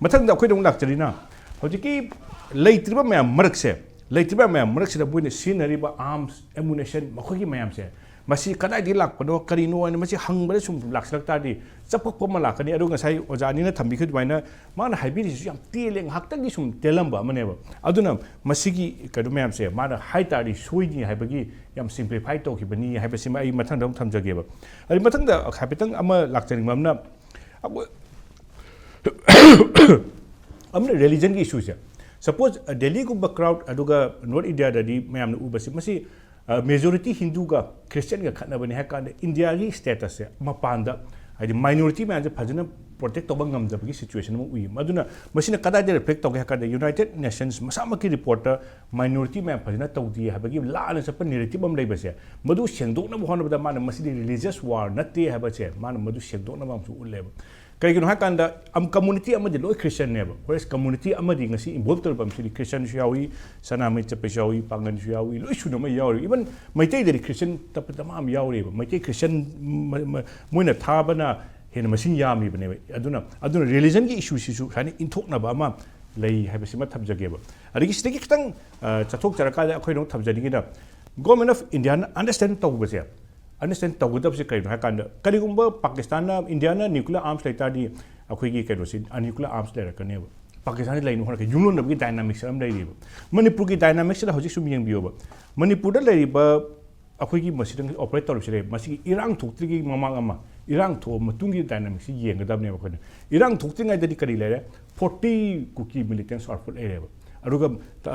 ꯃꯊꯪꯗ ꯑꯩꯈꯣꯏꯗ ꯑꯃꯨꯛ ꯂꯥꯛꯆꯔꯤꯅ, ꯍꯧꯖꯤꯛꯀꯤ ꯂꯩꯇ꯭ꯔꯤꯕ ꯃꯌꯥꯝ ꯃꯔꯛꯁꯦ, ꯂꯩꯇ꯭ꯔꯤꯕ ꯃꯌꯥꯝ ꯃꯔꯛꯁꯤꯗ ꯃꯣꯏꯅ ꯁꯤꯖꯤꯟꯅꯔꯤꯕ ꯑꯥꯔꯝꯁ, ꯑꯦꯃꯨꯅꯦꯁꯟ, ꯃꯈꯣꯏꯒꯤ ꯃꯌꯥꯝꯁꯦ, ꯃꯁꯤ ꯀꯗꯥꯏꯗꯒꯤ ꯂꯥꯛꯄꯅꯣ, ꯀꯔꯤꯅꯣ ꯍꯥꯏꯅ ꯃꯁꯤ ꯍꯪꯕꯗ ꯁꯨꯝ ꯂꯥꯛꯁꯤꯜꯂꯛ ꯇꯥꯔꯗꯤ, ꯆꯄꯛꯄ ꯑꯃ ꯂꯥꯛꯀꯅꯤ꯫ ꯑꯗꯣ ꯉꯁꯥꯏ ꯑꯣꯖꯥ ꯑꯅꯤꯅ ꯊꯝꯕꯤꯈꯤꯕ ꯑꯗꯨꯃꯥꯏꯅ, ꯃꯥꯅ ꯍꯥꯏꯕꯤꯔꯤꯁꯤꯁꯨ ꯌꯥꯝ ꯇꯦꯜꯂꯦ, ꯉꯥꯏꯍꯥꯛꯇꯪꯒꯤ ꯁꯨꯝ ꯇꯦꯜꯂꯝꯕ ꯑꯃꯅꯦꯕ꯫ ꯑꯗꯨꯅ ꯃꯁꯤꯒꯤ ꯀꯩꯅꯣ ꯃꯌꯥꯝꯁꯦ ꯃꯥꯅ ꯍꯥꯏ ꯇꯥꯔꯗꯤ ꯁꯣꯏꯅꯤ ꯍꯥꯏꯕꯒꯤ ꯌꯥꯝ ꯁꯤꯝꯄ꯭ꯂꯤꯐꯥꯏ ꯇꯧꯈꯤꯕꯅꯤ ꯍꯥꯏꯕꯁꯤꯃ ꯑꯩ ꯃꯊꯪꯗ ꯑꯃꯨꯛ ꯊꯝꯖꯒꯦꯕ꯫ ꯑꯗꯩ ꯃꯊꯪꯗ ꯍꯥꯏꯐꯦꯠꯇꯪ ꯑꯃ ꯂꯥꯛꯆꯅꯤꯡꯕ ꯑꯃꯅ, ꯑꯩꯈꯣꯏ ꯑꯃꯅ ꯔꯤꯂꯤꯖꯟꯒꯤ ꯏꯁꯨꯁꯦ, ꯁꯄꯣꯁ ꯗꯦꯜꯂꯤꯒꯨꯝꯕ ꯀ꯭ꯔꯥꯎꯗ, ꯑꯗꯨꯒ ꯅꯣꯔꯠ ꯏꯟꯗꯤꯌꯥꯗꯗꯤ ꯃꯌꯥꯝꯅ ꯎꯕꯁꯦ, ꯃꯁꯤ ꯃꯦꯖꯣꯔꯤꯇꯤ ꯍꯤꯟꯗꯨꯒ ꯈ꯭ꯔꯤꯁꯇꯤꯌꯟꯒ ꯈꯠꯅꯕꯅꯤ ꯍꯥꯏ ꯀꯥꯟꯗ, ꯏꯟꯗꯤꯌꯥꯒꯤ ꯁ꯭ꯇꯦꯇꯁꯁꯦ ꯃꯄꯥꯟꯗ, ꯍꯥꯏꯗꯤ ꯃꯥꯏꯅꯣꯔꯤꯇꯤ ꯃꯌꯥꯝꯁꯦ ꯐꯖꯅ ꯄ꯭ꯔꯣꯇꯦꯛ ꯇꯧꯕ ꯉꯝꯗꯕꯒꯤ ꯁꯤꯆꯨꯋꯦꯁꯟ ꯑꯃ ꯎꯏ꯫ ꯑꯗꯨꯅ ꯃꯁꯤꯅ ꯀꯗꯥꯏꯗ ꯔꯤꯐ꯭ꯂꯦꯛ ꯇꯧꯒꯦ ꯍꯥꯏ ꯀꯥꯟꯗ, ꯌꯨꯅꯥꯏꯇꯦꯗ ꯅꯦꯁꯟꯁ ꯃꯁꯥꯃꯛꯀꯤ ꯔꯤꯄꯣꯔꯠꯇ ꯃꯥꯏꯅꯣꯔꯤꯇꯤ ꯃꯌꯥꯝ ꯐꯖꯅ ꯇꯧꯗꯦ ꯍꯥꯏꯕꯒꯤ ꯂꯥꯟꯅ ꯆꯠꯄ ꯅꯦꯔꯦꯇꯤꯞ ꯑꯃ ꯂꯩꯕꯁꯦ, ꯃꯗꯨ ꯁꯦꯡꯗꯣꯛꯅꯕ ꯍꯣꯠꯅꯕꯗ ꯃꯥꯅ ꯃꯁꯤꯗꯤ ꯔꯤꯂꯤꯖꯤꯌꯁ ꯋꯥꯔ ꯅꯠꯇꯦ ꯍꯥꯏꯕꯁꯦ ꯃꯥꯅ ꯃꯗꯨ ꯁꯦꯡꯗꯣꯛꯅꯕ ꯑꯃꯁꯨ ꯎꯠꯂꯦꯕ꯫ ꯀꯩꯒꯤꯅꯣ ꯍꯥꯏ ꯀꯥꯟꯗ, ꯀꯝꯃꯨꯅꯤꯇꯤ ꯑꯃꯗꯤ ꯂꯣꯏ ꯈ꯭ꯔꯤꯁꯇꯤꯌꯟꯅꯦꯕ, ꯋꯦꯔꯦꯁ ꯀꯝꯃꯨꯅꯤꯇꯤ ꯑꯃꯗꯤ ꯉꯁꯤ ꯏꯟꯚꯣꯜꯕ ꯇꯧꯔꯤꯕ ꯑꯃꯁꯤꯗꯤ ꯈ꯭ꯔꯤꯁꯇꯤꯌꯟꯁꯨ ꯌꯥꯎꯏ, ꯁꯅꯥꯃꯍꯤ ꯆꯠꯄꯁꯨ ꯌꯥꯎꯏ, ꯄꯥꯡꯒꯜꯁꯨ ꯌꯥꯎꯏ, ꯂꯣꯏ ꯁꯨꯅ ꯑꯃ ꯌꯥꯎꯔꯤ꯫ ꯏꯚꯟ ꯃꯩꯇꯩꯗꯗꯤ ꯈ꯭ꯔꯤꯁꯇꯤꯌꯟ ꯇꯞꯄ ꯇꯃꯥ ꯑꯃ ꯌꯥꯎꯔꯤꯕ꯫ ꯃꯩꯇꯩ ꯈ꯭ꯔꯤꯁꯇꯤꯌꯟ ꯃ-, ꯃ-, ꯃꯣꯏꯅ ꯊꯥꯕꯅ ꯍꯦꯟꯅ ꯃꯁꯤꯡ ꯌꯥꯝꯃꯤꯕꯅꯦꯕ꯫ ꯑꯗꯨꯅ, ꯑꯗꯨꯅ ꯔꯤꯂꯤꯖꯟꯒꯤ ꯏꯁꯨꯁꯤꯁꯨ ꯁꯨꯃꯥꯏꯅ ꯏꯟꯊꯣꯛꯅꯕ ꯑꯃ ꯂꯩ ꯍꯥꯏꯕꯁꯤꯃ ꯊꯝꯖꯒꯦꯕ꯫ ꯑꯗꯒꯤ ꯁꯤꯗꯒꯤ ꯈꯤꯇꯪ, ꯑ, ꯆꯠꯊꯣꯛꯆꯔꯀꯥꯟꯗ ꯑꯩꯈꯣꯏꯅ ꯑꯃꯨꯛ ꯊꯝꯖꯅꯤꯡꯉꯤꯅ, ꯒꯣꯔꯃꯦꯟ ꯑꯣꯐ ꯏꯟꯗꯤꯌꯥꯅ ꯑꯟꯗꯔꯁꯇꯦꯟ ꯇꯧꯕꯁꯦ, ꯑꯟꯗꯔꯁꯇꯦꯟ ꯇꯧꯒꯗꯕꯁꯦ ꯀꯔꯤꯅꯣ ꯍꯥꯏ ꯀꯥꯟꯗ, ꯀꯔꯤꯒꯨꯝꯕ ꯄꯥꯀꯤꯁꯇꯥꯟꯅ, ꯏꯟꯗꯤꯌꯥꯅ ꯅ꯭ꯌꯨꯀ꯭ꯂꯤꯌꯔ ꯑꯥꯔꯝꯁ ꯂꯩ ꯇꯥꯔꯗꯤ, ꯑꯩꯈꯣꯏꯒꯤ ꯀꯩꯅꯣꯁꯤ nuclear arms ꯂꯩꯔꯛꯀꯅꯦꯕ꯫ ꯄꯥꯀꯤꯁꯇꯥꯟꯁꯤ ꯂꯩꯅꯨ ꯍꯥꯏꯔꯒ ꯌꯨꯝꯂꯣꯟꯅꯕꯒꯤ dynamics ꯑꯃ ꯂꯩꯔꯤꯕ꯫ ꯃꯅꯤꯄꯨꯔꯒꯤ dynamics ꯁꯤꯗ ꯍꯧꯖꯤꯛ ꯁꯨꯝ ꯌꯦꯡꯕꯤꯌꯣꯕ꯫ ꯃꯅꯤꯄꯨꯔꯗ ꯂꯩꯔꯤꯕ ꯑꯩꯈꯣꯏꯒꯤ ꯃꯁꯤꯗ operate ꯇꯧꯔꯤꯕꯁꯤ ꯂꯩ, ꯃꯁꯤꯒꯤ ꯏꯔꯥꯡ ꯊꯣꯛꯇ꯭ꯔꯤꯉꯩ ꯃꯃꯥꯡ ꯑꯃ, ꯏꯔꯥꯡ ꯊꯣꯛꯑ ꯃꯇꯨꯡꯒꯤ dynamics ꯁꯤ ꯌꯦꯡꯒꯗꯕꯅꯦꯕ ꯑꯩꯈꯣꯏꯅ꯫ ꯏꯔꯥꯡ ꯊꯣꯛꯇ꯭ꯔꯤꯉꯩꯗꯗꯤ ꯀꯔꯤ ꯂꯩꯔꯦ? Forty ꯀꯨꯀꯤ militants outpost ꯂꯩꯔꯦꯕ꯫ ꯑꯗꯨꯒ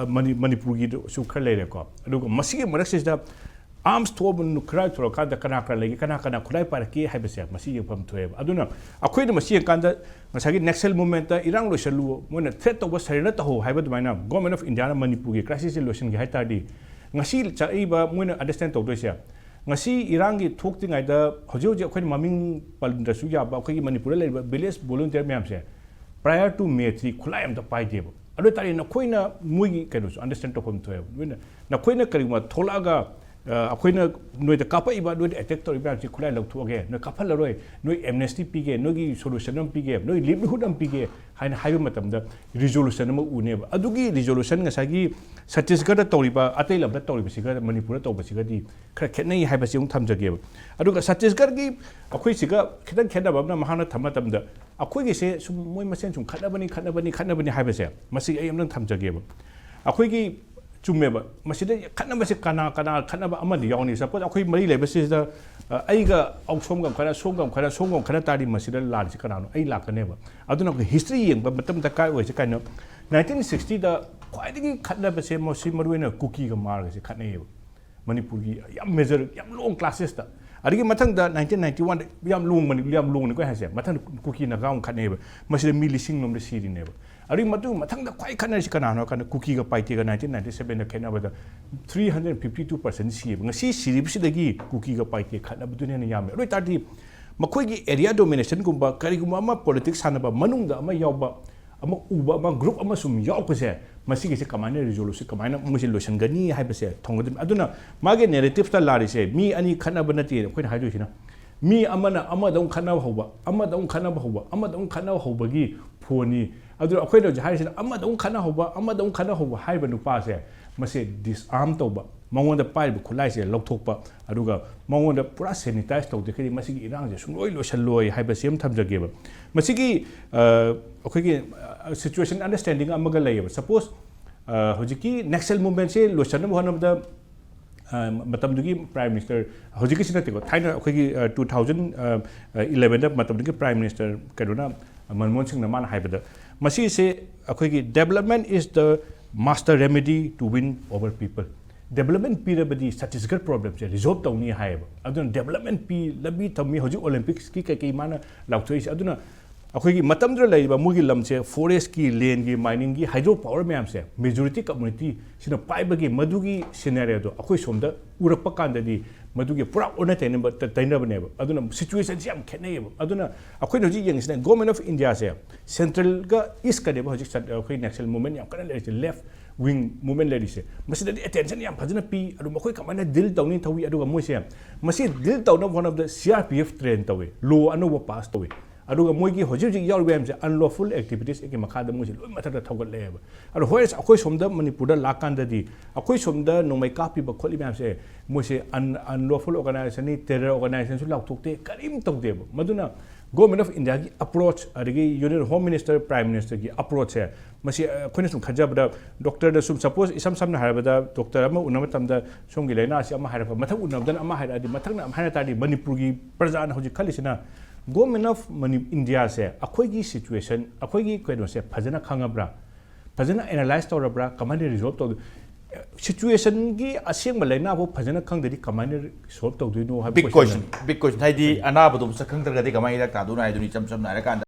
ꯃꯅꯤ-, ꯃꯅꯤꯄꯨꯔꯒꯤꯁꯨ ꯈꯔ ꯂꯩꯔꯦꯀꯣ꯫ ꯑꯗꯨꯒ ꯃꯁꯤꯒꯤ ꯃꯔꯛꯁꯤꯗ arms ꯊꯣꯛꯑꯕ ꯈꯨꯠꯂꯥꯏ ꯊꯣꯛꯂꯛꯀꯥꯟꯗ ꯀꯅꯥ ꯀꯅꯥ ꯂꯩꯒꯦ, ꯀꯅꯥ ꯀꯅꯥ ꯈꯨꯠꯂꯥꯏ ꯄꯥꯏꯔꯛꯀꯦ ꯍꯥꯏꯕꯁꯦ ꯃꯁꯤ ꯌꯦꯡꯐꯝ ꯊꯣꯛꯑꯦꯕ꯫ ꯑꯗꯨꯅ ꯑꯩꯈꯣꯏꯅ ꯃꯁꯤ ꯌꯦꯡꯀꯥꯟꯗ ꯉꯁꯥꯏꯒꯤ Naxal movement ꯇ ꯏꯔꯥꯡ ꯂꯣꯏꯁꯜꯂꯨ, ꯃꯣꯏꯅ threat ꯇꯧꯕ surrender ꯇꯧꯍꯧ ꯍꯥꯏꯕ ꯑꯗꯨꯃꯥꯏꯅ Government of India ꯅ ꯃꯅꯤꯄꯨꯔꯒꯤ crisis ꯁꯦ ꯂꯣꯏꯁꯤꯟꯒꯦ ꯍꯥꯏ ꯇꯥꯔꯗꯤ, ꯉꯁꯤ ꯆꯠꯂꯤꯕ ꯃꯣꯏꯅ understand ꯇꯧꯗꯣꯏꯁꯦ, ꯉꯁꯤ ꯏꯔꯥꯡꯒꯤ ꯊꯣꯛꯇ꯭ꯔꯤꯉꯩꯗ ꯍꯧꯖꯤꯛ ꯍꯧꯖꯤꯛ ꯑꯩꯈꯣꯏꯅ ꯃꯃꯤꯡ ꯄꯟꯗ꯭ꯔꯁꯨ ꯌꯥꯕ ꯑꯩꯈꯣꯏꯒꯤ ꯃꯅꯤꯄꯨꯔꯗ ꯂꯩꯔꯤꯕ village volunteer ꯃꯌꯥꯝꯁꯦ prior to May three ꯈꯨꯠꯂꯥꯏ ꯑꯝꯇ ꯄꯥꯏꯗꯦꯕ꯫ ꯑꯗꯨ ꯑꯣꯏ ꯇꯥꯔꯗꯤ ꯅꯈꯣꯏꯅ ꯃꯣꯏꯒꯤ ꯀꯩꯅꯣꯁꯨ understand ꯇꯧꯐꯝ ꯊꯣꯛꯑꯦꯕ꯫ ꯅꯣꯏꯅ, ꯅꯈꯣꯏꯅ ꯀꯔꯤꯒꯨꯝꯕ ꯊꯣꯛꯂꯛꯑꯒ, ꯑ, ꯑꯩꯈꯣꯏꯅ ꯅꯣꯏꯗ ꯀꯥꯞꯄꯛꯏꯕ, ꯅꯣꯏꯗ attack ꯇꯧꯔꯤꯕ ꯃꯌꯥꯝꯁꯤ ꯈꯨꯠꯂꯥꯏ ꯂꯧꯊꯣꯛꯑꯒꯦ, ꯅꯣꯏ ꯀꯥꯞꯍꯜꯂꯔꯣꯏ, ꯅꯣꯏ amnesty ꯄꯤꯒꯦ, ꯅꯣꯏꯒꯤ solution ꯑꯃ ꯄꯤꯒꯦ, ꯅꯣꯏ livelihood ꯑꯃ ꯄꯤꯒꯦ ꯍꯥꯏꯅ ꯍꯥꯏꯕ ꯃꯇꯝꯗ resolution ꯑꯃ ꯎꯅꯦꯕ꯫ ꯑꯗꯨꯒꯤ resolution ꯉꯁꯥꯏꯒꯤ ꯁꯠꯇꯤꯁꯒꯔꯗ ꯇꯧꯔꯤꯕ, ꯑꯇꯩ ꯂꯝꯗ ꯇꯧꯔꯤꯕꯁꯤꯒ ꯃꯅꯤꯄꯨꯔꯗ ꯇꯧꯕꯁꯤꯒꯗꯤ ꯈꯔ ꯈꯦꯠꯅꯩ ꯍꯥꯏꯕꯁꯤ ꯑꯃꯨꯛ ꯊꯝꯖꯒꯦꯕ꯫ ꯑꯗꯨꯒ ꯁꯠꯇꯤꯁꯒꯔꯒꯤ ꯑꯩꯈꯣꯏꯁꯤꯒ ꯈꯤꯇꯪ ꯈꯦꯠꯅꯕ ꯑꯃꯅ ꯃꯍꯥꯛꯅ ꯊꯝꯕ ꯃꯇꯝꯗ ꯑꯩꯈꯣꯏꯒꯤꯁꯦ ꯁꯨꯝ ꯃꯣꯏ ꯃꯁꯦꯟ ꯁꯨꯝ ꯈꯠꯅꯕꯅꯤ, ꯈꯠꯅꯕꯅꯤ, ꯈꯠꯅꯕꯅꯤ ꯍꯥꯏꯕꯁꯦ, ꯃꯁꯤ ꯑꯩ ꯑꯝꯇꯪ ꯊꯝꯖꯒꯦꯕ꯫ ꯑꯩꯈꯣꯏꯒꯤ ꯆꯨꯝꯃꯦꯕ, ꯃꯁꯤꯗ ꯈꯠꯅꯕꯁꯦ ꯀꯅꯥ ꯀꯅꯥ ꯈꯠꯅꯕ ꯑꯃꯗꯤ ꯌꯥꯎꯅꯤ꯫ Suppose ꯑꯩꯈꯣꯏ ꯃꯔꯤ ꯂꯩꯕꯁꯤꯗ, ꯑ, ꯑꯩꯒ ꯑꯧ ꯁꯣꯝꯒ ꯑꯃ ꯈꯠꯅ, ꯁꯣꯝꯒ ꯑꯃ ꯈꯠꯅ, ꯁꯣꯝꯒ ꯑꯃ ꯈꯠꯅ ꯇꯥꯔꯗꯤ ꯃꯁꯤꯗ ꯂꯥꯜꯂꯤꯁꯦ ꯀꯅꯥꯅꯣ? ꯑꯩ ꯂꯥꯛꯀꯅꯦꯕ꯫ ꯑꯗꯨꯅ ꯑꯩꯈꯣꯏ history ꯌꯦꯡꯕ ꯃꯇꯝ ꯗꯔꯀꯥꯔ ꯑꯣꯏꯁꯦ ꯀꯩꯅꯣ? Nineteen sixty ꯗ ꯈ꯭ꯋꯥꯏꯗꯒꯤ ꯈꯠꯅꯕꯁꯦ ꯃꯁꯤ ꯃꯔꯨꯑꯣꯏꯅ ꯀꯨꯀꯤꯒ ꯃꯥꯔꯒꯁꯦ ꯈꯠꯅꯩꯌꯦꯕ꯫ ꯃꯅꯤꯄꯨꯔꯒꯤ ꯌꯥꯝ major, ꯌꯥꯝ long classes ꯇ꯫ ꯑꯗꯒꯤ ꯃꯊꯪꯗ nineteen ninety one ꯗ ꯌꯥꯝ long ꯃꯅꯤ-, ꯌꯥꯝ long ꯅꯤꯀꯣ ꯍꯥꯏꯁꯦ꯫ ꯃꯊꯪꯗ ꯀꯨꯀꯤ ꯅꯥꯒꯥ ꯑꯃꯨꯛ ꯈꯠꯅꯩꯌꯦꯕ꯫ ꯃꯁꯤꯗ ꯃꯤ ꯂꯤꯁꯤꯡ ꯂꯣꯝꯗ ꯁꯤꯔꯤꯅꯦꯕ꯫ ꯑꯗꯨꯒꯤ ꯃꯇꯨꯡ ꯃꯊꯪꯗ ꯈ꯭ꯋꯥꯏ ꯈꯠꯅꯔꯤꯁꯤ ꯀꯅꯥꯅꯣ ꯍꯥꯏ ꯀꯥꯟꯗ ꯀꯨꯀꯤꯒ ꯄꯥꯏꯇꯦꯒ nineteen ninety seven ꯗ ꯈꯦꯠꯅꯕꯗ three hundred fifty two percent ꯁꯤꯌꯦꯕ꯫ ꯉꯁꯤ ꯁꯤꯔꯤꯕꯁꯤꯗꯒꯤ ꯀꯨꯀꯤꯒ ꯄꯥꯏꯇꯦ ꯈꯠꯅꯕꯗꯨꯅ ꯍꯦꯟꯅ ꯌꯥꯝꯃꯦ꯫ ꯑꯗꯨ ꯑꯣꯏ ꯇꯥꯔꯗꯤ ꯃꯈꯣꯏꯒꯤ area domination ꯒꯨꯝꯕ ꯀꯔꯤꯒꯨꯝꯕ ꯑꯃ politics ꯁꯥꯟꯅꯕ ꯃꯅꯨꯡꯗ ꯑꯃ ꯌꯥꯎꯕ, ꯑꯃ ꯎꯕ, ꯑꯃ group ꯑꯃ ꯁꯨꯝ ꯌꯥꯎꯔꯛꯄꯁꯦ, ꯃꯁꯤꯒꯤꯁꯦ ꯀꯃꯥꯏꯅ resolution, ꯀꯃꯥꯏꯅ ꯃꯣꯏꯁꯦ ꯂꯣꯏꯁꯤꯟꯒꯅꯤ ꯍꯥꯏꯕꯁꯦ ꯊꯣꯡꯒꯗꯕꯅꯤ꯫ ꯑꯗꯨꯅ ꯃꯥꯒꯤ narrative ꯇ ꯂꯥꯛꯂꯤꯁꯦ ꯃꯤ ꯑꯅꯤ ꯈꯠꯅꯕ ꯅꯠꯇꯦ ꯑꯩꯈꯣꯏꯅ ꯍꯥꯏꯗꯣꯏꯁꯤꯅ꯫ ꯃꯤ ꯑꯃꯅ ꯑꯃꯗ ꯑꯃꯨꯛ ꯈꯠꯅꯕ ꯍꯧꯕ, ꯑꯃꯗ ꯑꯃꯨꯛ ꯈꯠꯅꯕ ꯍꯧꯕ, ꯑꯃꯗ ꯑꯃꯨꯛ ꯈꯠꯅꯕ ꯍꯧꯕꯒꯤ ꯐꯣꯟꯅꯤ꯫ ꯑꯗꯨ ꯑꯩꯈꯣꯏꯅ ꯍꯧꯖꯤꯛ ꯍꯥꯏꯔꯤꯁꯤꯅ, ꯑꯃꯗ ꯑꯃꯨꯛ ꯈꯠꯅ ꯍꯧꯕ, ꯑꯃꯗ ꯑꯃꯨꯛ ꯈꯠꯅ ꯍꯧꯕ ꯍꯥꯏꯕ ꯅꯨꯄꯥꯁꯦ, ꯃꯁꯦ ꯗꯤꯁꯑꯥꯔꯝ ꯇꯧꯕ, ꯃꯉꯣꯟꯗ ꯄꯥꯏꯔꯤꯕ ꯈꯨꯠꯂꯥꯏꯁꯦ ꯂꯧꯊꯣꯛꯄ, ꯑꯗꯨꯒ ꯃꯉꯣꯟꯗ ꯄꯨꯔꯥ ꯁꯦꯅꯤꯇꯥꯏꯁ ꯇꯧꯗ꯭ꯔꯒꯗꯤ ꯃꯁꯤꯒꯤ ꯏꯔꯥꯡꯁꯦ ꯁꯨꯡꯂꯣꯏ ꯂꯣꯏꯁꯤꯜꯂꯣꯏ ꯍꯥꯏꯕꯁꯤ ꯑꯃ ꯊꯝꯖꯒꯦꯕ꯫ ꯃꯁꯤꯒꯤ, ꯑ, ꯑꯩꯈꯣꯏꯒꯤ, ꯑ, ꯁꯤꯆꯨꯋꯦꯁꯟ ꯑꯟꯗꯔꯁ꯭ꯇꯦꯟꯗꯤꯡ ꯑꯃꯒ ꯂꯩꯌꯦꯕ꯫ ꯁꯄꯣꯁ, ꯑ, ꯍꯧꯖꯤꯛꯀꯤ ꯅꯦꯛꯁꯦꯜ ꯃꯨꯚꯃꯦꯟꯁꯦ ꯂꯣꯏꯁꯤꯟꯅꯕ ꯍꯣꯠꯅꯕꯗ, ꯑ, ꯃꯇꯝꯗꯨꯒꯤ ꯄ꯭ꯔꯥꯏꯝ ꯃꯤꯅꯤꯁꯇꯔ, ꯍꯧꯖꯤꯛꯀꯤꯁꯤ ꯅꯠꯇꯦꯀꯣ, ꯊꯥꯏꯅ ꯑꯩꯈꯣꯏꯒꯤ, ꯑ, two thousand eleven ꯗ ꯃꯇꯝꯗꯨꯒꯤ ꯄ꯭ꯔꯥꯏꯝ ꯃꯤꯅꯤꯁꯇꯔ ꯀꯩꯅꯣꯅ, ꯃꯟꯃꯣꯍꯟ ꯁꯤꯡꯅ ꯃꯥꯅ ꯍꯥꯏꯕꯗ, ꯃꯁꯤꯁꯦ ꯑꯩꯈꯣꯏꯒꯤ "Development is the master remedy to win over people." Development ꯄꯤꯔꯕꯗꯤ ꯁꯠꯇꯤꯁꯒꯔ ꯄ꯭ꯔꯣꯕ꯭ꯂꯦꯝꯁꯦ ꯔꯤꯖꯣꯜꯕ ꯇꯧꯅꯤ ꯍꯥꯏꯌꯦꯕ꯫ ꯑꯗꯨꯅ ꯗꯦꯕꯂꯞꯃꯦꯟ ꯄꯤ, ꯂꯝꯕꯤ ꯊꯝꯃꯤ, ꯍꯧꯖꯤꯛ ꯑꯣꯂꯦꯝꯄꯤꯛꯁꯀꯤ ꯀꯩꯀꯩ ꯃꯥꯅ ꯂꯥꯎꯊꯣꯛꯏꯁꯦ꯫ ꯑꯗꯨꯅ ꯑꯩꯈꯣꯏꯒꯤ ꯃꯇꯝꯗꯨꯗ ꯂꯩꯔꯤꯕ ꯃꯣꯏꯒꯤ ꯂꯝꯁꯦ, ꯐꯣꯔꯦꯁꯀꯤ, ꯂꯦꯟꯒꯤ, ꯃꯥꯏꯅꯤꯡꯒꯤ, ꯍꯥꯏꯗ꯭ꯔꯣ ꯄꯥꯋꯔ ꯃꯌꯥꯝꯁꯦ ꯃꯦꯖꯣꯔꯤꯇꯤ ꯀꯝꯃꯨꯅꯤꯇꯤ ꯁꯤꯅ ꯄꯥꯏꯕꯒꯤ ꯃꯗꯨꯒꯤ ꯁꯤꯅꯦꯔꯤꯌꯣꯗꯣ ꯑꯩꯈꯣꯏ ꯁꯣꯝꯗ ꯎꯔꯛꯄ ꯀꯥꯟꯗꯗꯤ ꯃꯗꯨꯒꯤ ꯄꯨꯔꯥ ꯑꯣꯟꯅ ꯇꯩꯅꯕ, ꯇ-, ꯇꯩꯅꯕꯅꯦꯕ꯫ ꯑꯗꯨꯅ ꯁꯤꯆꯨꯋꯦꯁꯟꯁꯤ ꯌꯥꯝ ꯈꯦꯠꯅꯩꯌꯦꯕ꯫ ꯑꯗꯨꯅ ꯑꯩꯈꯣꯏꯅ ꯍꯧꯖꯤꯛ ꯌꯦꯡꯉꯤꯁꯤꯅ ꯒꯣꯔꯃꯦꯟ ꯑꯣꯐ ꯏꯟꯗꯤꯌꯥꯁꯦ ꯁꯦꯟꯇ꯭ꯔꯦꯜꯒ ꯏꯁꯀꯅꯦꯕ ꯍꯧꯖꯤꯛ ꯁꯠ-, ꯑꯩꯈꯣꯏ ꯅꯦꯛꯁꯦꯜ ꯃꯨꯚꯃꯦꯟ ꯌꯥꯝ ꯀꯟꯅ ꯂꯩꯔꯤꯁꯦ, ꯂꯦꯐ ꯋꯤꯡ ꯃꯨꯚꯃꯦꯟ ꯂꯩꯔꯤꯁꯦ꯫ ꯃꯁꯤꯗꯗꯤ ꯑꯦꯇꯦꯟꯁꯟ ꯌꯥꯝ ꯐꯖꯅ ꯄꯤ꯫ ꯑꯗꯨ ꯃꯈꯣꯏ ꯀꯃꯥꯏꯅ ꯗꯤꯜ ꯇꯧꯅꯤ ꯊꯧꯏ꯫ ꯑꯗꯨꯒ ꯃꯣꯏꯁꯦ ꯃꯁꯤ ꯗꯤꯜ ꯇꯧꯅꯕ ꯍꯣꯠꯅꯕꯗ C R P F train ꯇꯧꯏ, ꯂꯣ ꯑꯅꯧꯕ ꯄꯥꯁ ꯇꯧꯏ꯫ ꯑꯗꯨꯒ ꯃꯣꯏꯒꯤ ꯍꯧꯖꯤꯛ ꯍꯧꯖꯤꯛ ꯌꯥꯎꯔꯤꯕ ꯃꯌꯥꯝꯁꯦ ꯑꯟꯂꯣꯐꯨꯜ ꯑꯦꯛꯇꯤꯚꯤꯇꯤꯁ ꯑꯦꯛꯀꯤ ꯃꯈꯥꯗ ꯃꯣꯏꯁꯦ ꯂꯣꯏ ꯃꯊꯛꯇ ꯊꯧꯒꯠꯂꯛꯑꯦꯕ꯫ ꯑꯗꯣ ꯍꯣꯏ, ꯑꯩꯈꯣꯏ ꯁꯣꯝꯗ ꯃꯅꯤꯄꯨꯔꯗ ꯂꯥꯛꯀꯥꯟꯗꯗꯤ ꯑꯩꯈꯣꯏ ꯁꯣꯝꯗ ꯅꯣꯡꯃꯩ ꯀꯥꯞꯄꯤꯕ ꯈꯣꯠꯂꯤꯕ ꯃꯌꯥꯝꯁꯦ ꯃꯣꯏꯁꯦ ꯑꯟ-, ꯑꯟꯂꯣꯐꯨꯜ ꯑꯣꯔꯒꯅꯥꯏꯖꯦꯁꯟꯅꯤ, ꯇꯦꯔꯔ ꯑꯣꯔꯒꯅꯥꯏꯖꯦꯁꯟꯁꯨ ꯂꯥꯎꯊꯣꯛꯇꯦ, ꯀꯔꯤꯝ ꯇꯧꯗꯦꯕ꯫ ꯃꯗꯨꯅ ꯒꯣꯔꯃꯦꯟ ꯑꯣꯐ ꯏꯟꯗꯤꯌꯥꯒꯤ ꯑꯦꯄ꯭ꯔꯣꯆ, ꯑꯗꯒꯤ ꯌꯨꯅꯤꯌꯟ ꯍꯣꯝ ꯃꯤꯅꯤꯁꯇꯔ, ꯄ꯭ꯔꯥꯏꯝ ꯃꯤꯅꯤꯁꯇꯔꯒꯤ ꯑꯦꯄ꯭ꯔꯣꯆꯁꯦ, ꯃꯁꯤ ꯑꯩꯈꯣꯏꯅ ꯁꯨꯝ ꯈꯟꯖꯕꯗ, ꯗꯣꯛꯇꯔꯗ ꯁꯨꯝ, ꯁꯄꯣꯁ, ꯏꯁꯝ ꯁꯝꯅ ꯍꯥꯏꯔꯕꯗ, ꯗꯣꯛꯇꯔ ꯑꯃ ꯎꯅꯕ ꯃꯇꯝꯗ ꯁꯣꯝꯒꯤ ꯂꯥꯏꯅꯥꯁꯤ ꯑꯃ ꯍꯥꯏꯔꯛꯄ, ꯃꯊꯪ ꯎꯅꯕꯗꯅ ꯑꯃ ꯍꯥꯏꯔꯛꯑꯗꯤ, ꯃꯊꯪꯅ ꯑꯃ ꯍꯥꯏꯔ ꯇꯥꯔꯗꯤ, ꯃꯅꯤꯄꯨꯔꯒꯤ ꯄ꯭ꯔꯖꯥꯅ ꯍꯧꯖꯤꯛ ꯈꯜꯂꯤꯁꯤꯅ ꯒꯣꯔꯃꯦꯟ ꯑꯣꯐ ꯃꯅꯤ-, ꯏꯟꯗꯤꯌꯥꯁꯦ ꯑꯩꯈꯣꯏꯒꯤ ꯁꯤꯆꯨꯋꯦꯁꯟ, ꯑꯩꯈꯣꯏꯒꯤ ꯀꯩꯅꯣꯁꯦ ꯐꯖꯅ ꯈꯪꯉꯕ꯭ꯔꯥ, ꯐꯖꯅ ꯑꯦꯅꯥꯂꯥꯏꯁ ꯇꯧꯔꯕ꯭ꯔꯥ, ꯀꯃꯥꯏꯅ ꯔꯤꯖꯣꯜꯕ ꯇꯧꯗꯣꯏ-, ꯁꯤꯆꯨꯋꯦꯁꯟꯒꯤ ꯑꯁꯦꯡꯕ ꯂꯥꯏꯅꯥꯕꯨ ꯐꯖꯅ ꯈꯪꯗ꯭ꯔꯗꯤ ꯀꯃꯥꯏꯅ ꯁꯣꯜꯕ ꯇꯧꯗꯣꯏꯅꯣ ꯍꯥꯏꯕ ꯕꯤꯛ question ꯀꯣꯏꯁꯟ, ꯕꯤꯛ ꯀꯣꯏꯁꯟ ꯍꯥꯏꯗꯤ ꯑꯅꯥꯕꯗꯣ ꯃꯁꯛ ꯈꯪꯗ꯭ꯔꯒꯗꯤ ꯀꯃꯥꯏꯅ ꯍꯤꯗꯥꯛ ꯊꯥꯗꯣꯏꯅꯣ ꯍꯥꯏꯗꯨꯅꯤ, ꯏꯆꯝ ꯆꯝꯅ ꯍꯥꯏꯔꯀꯥꯟꯗ꯫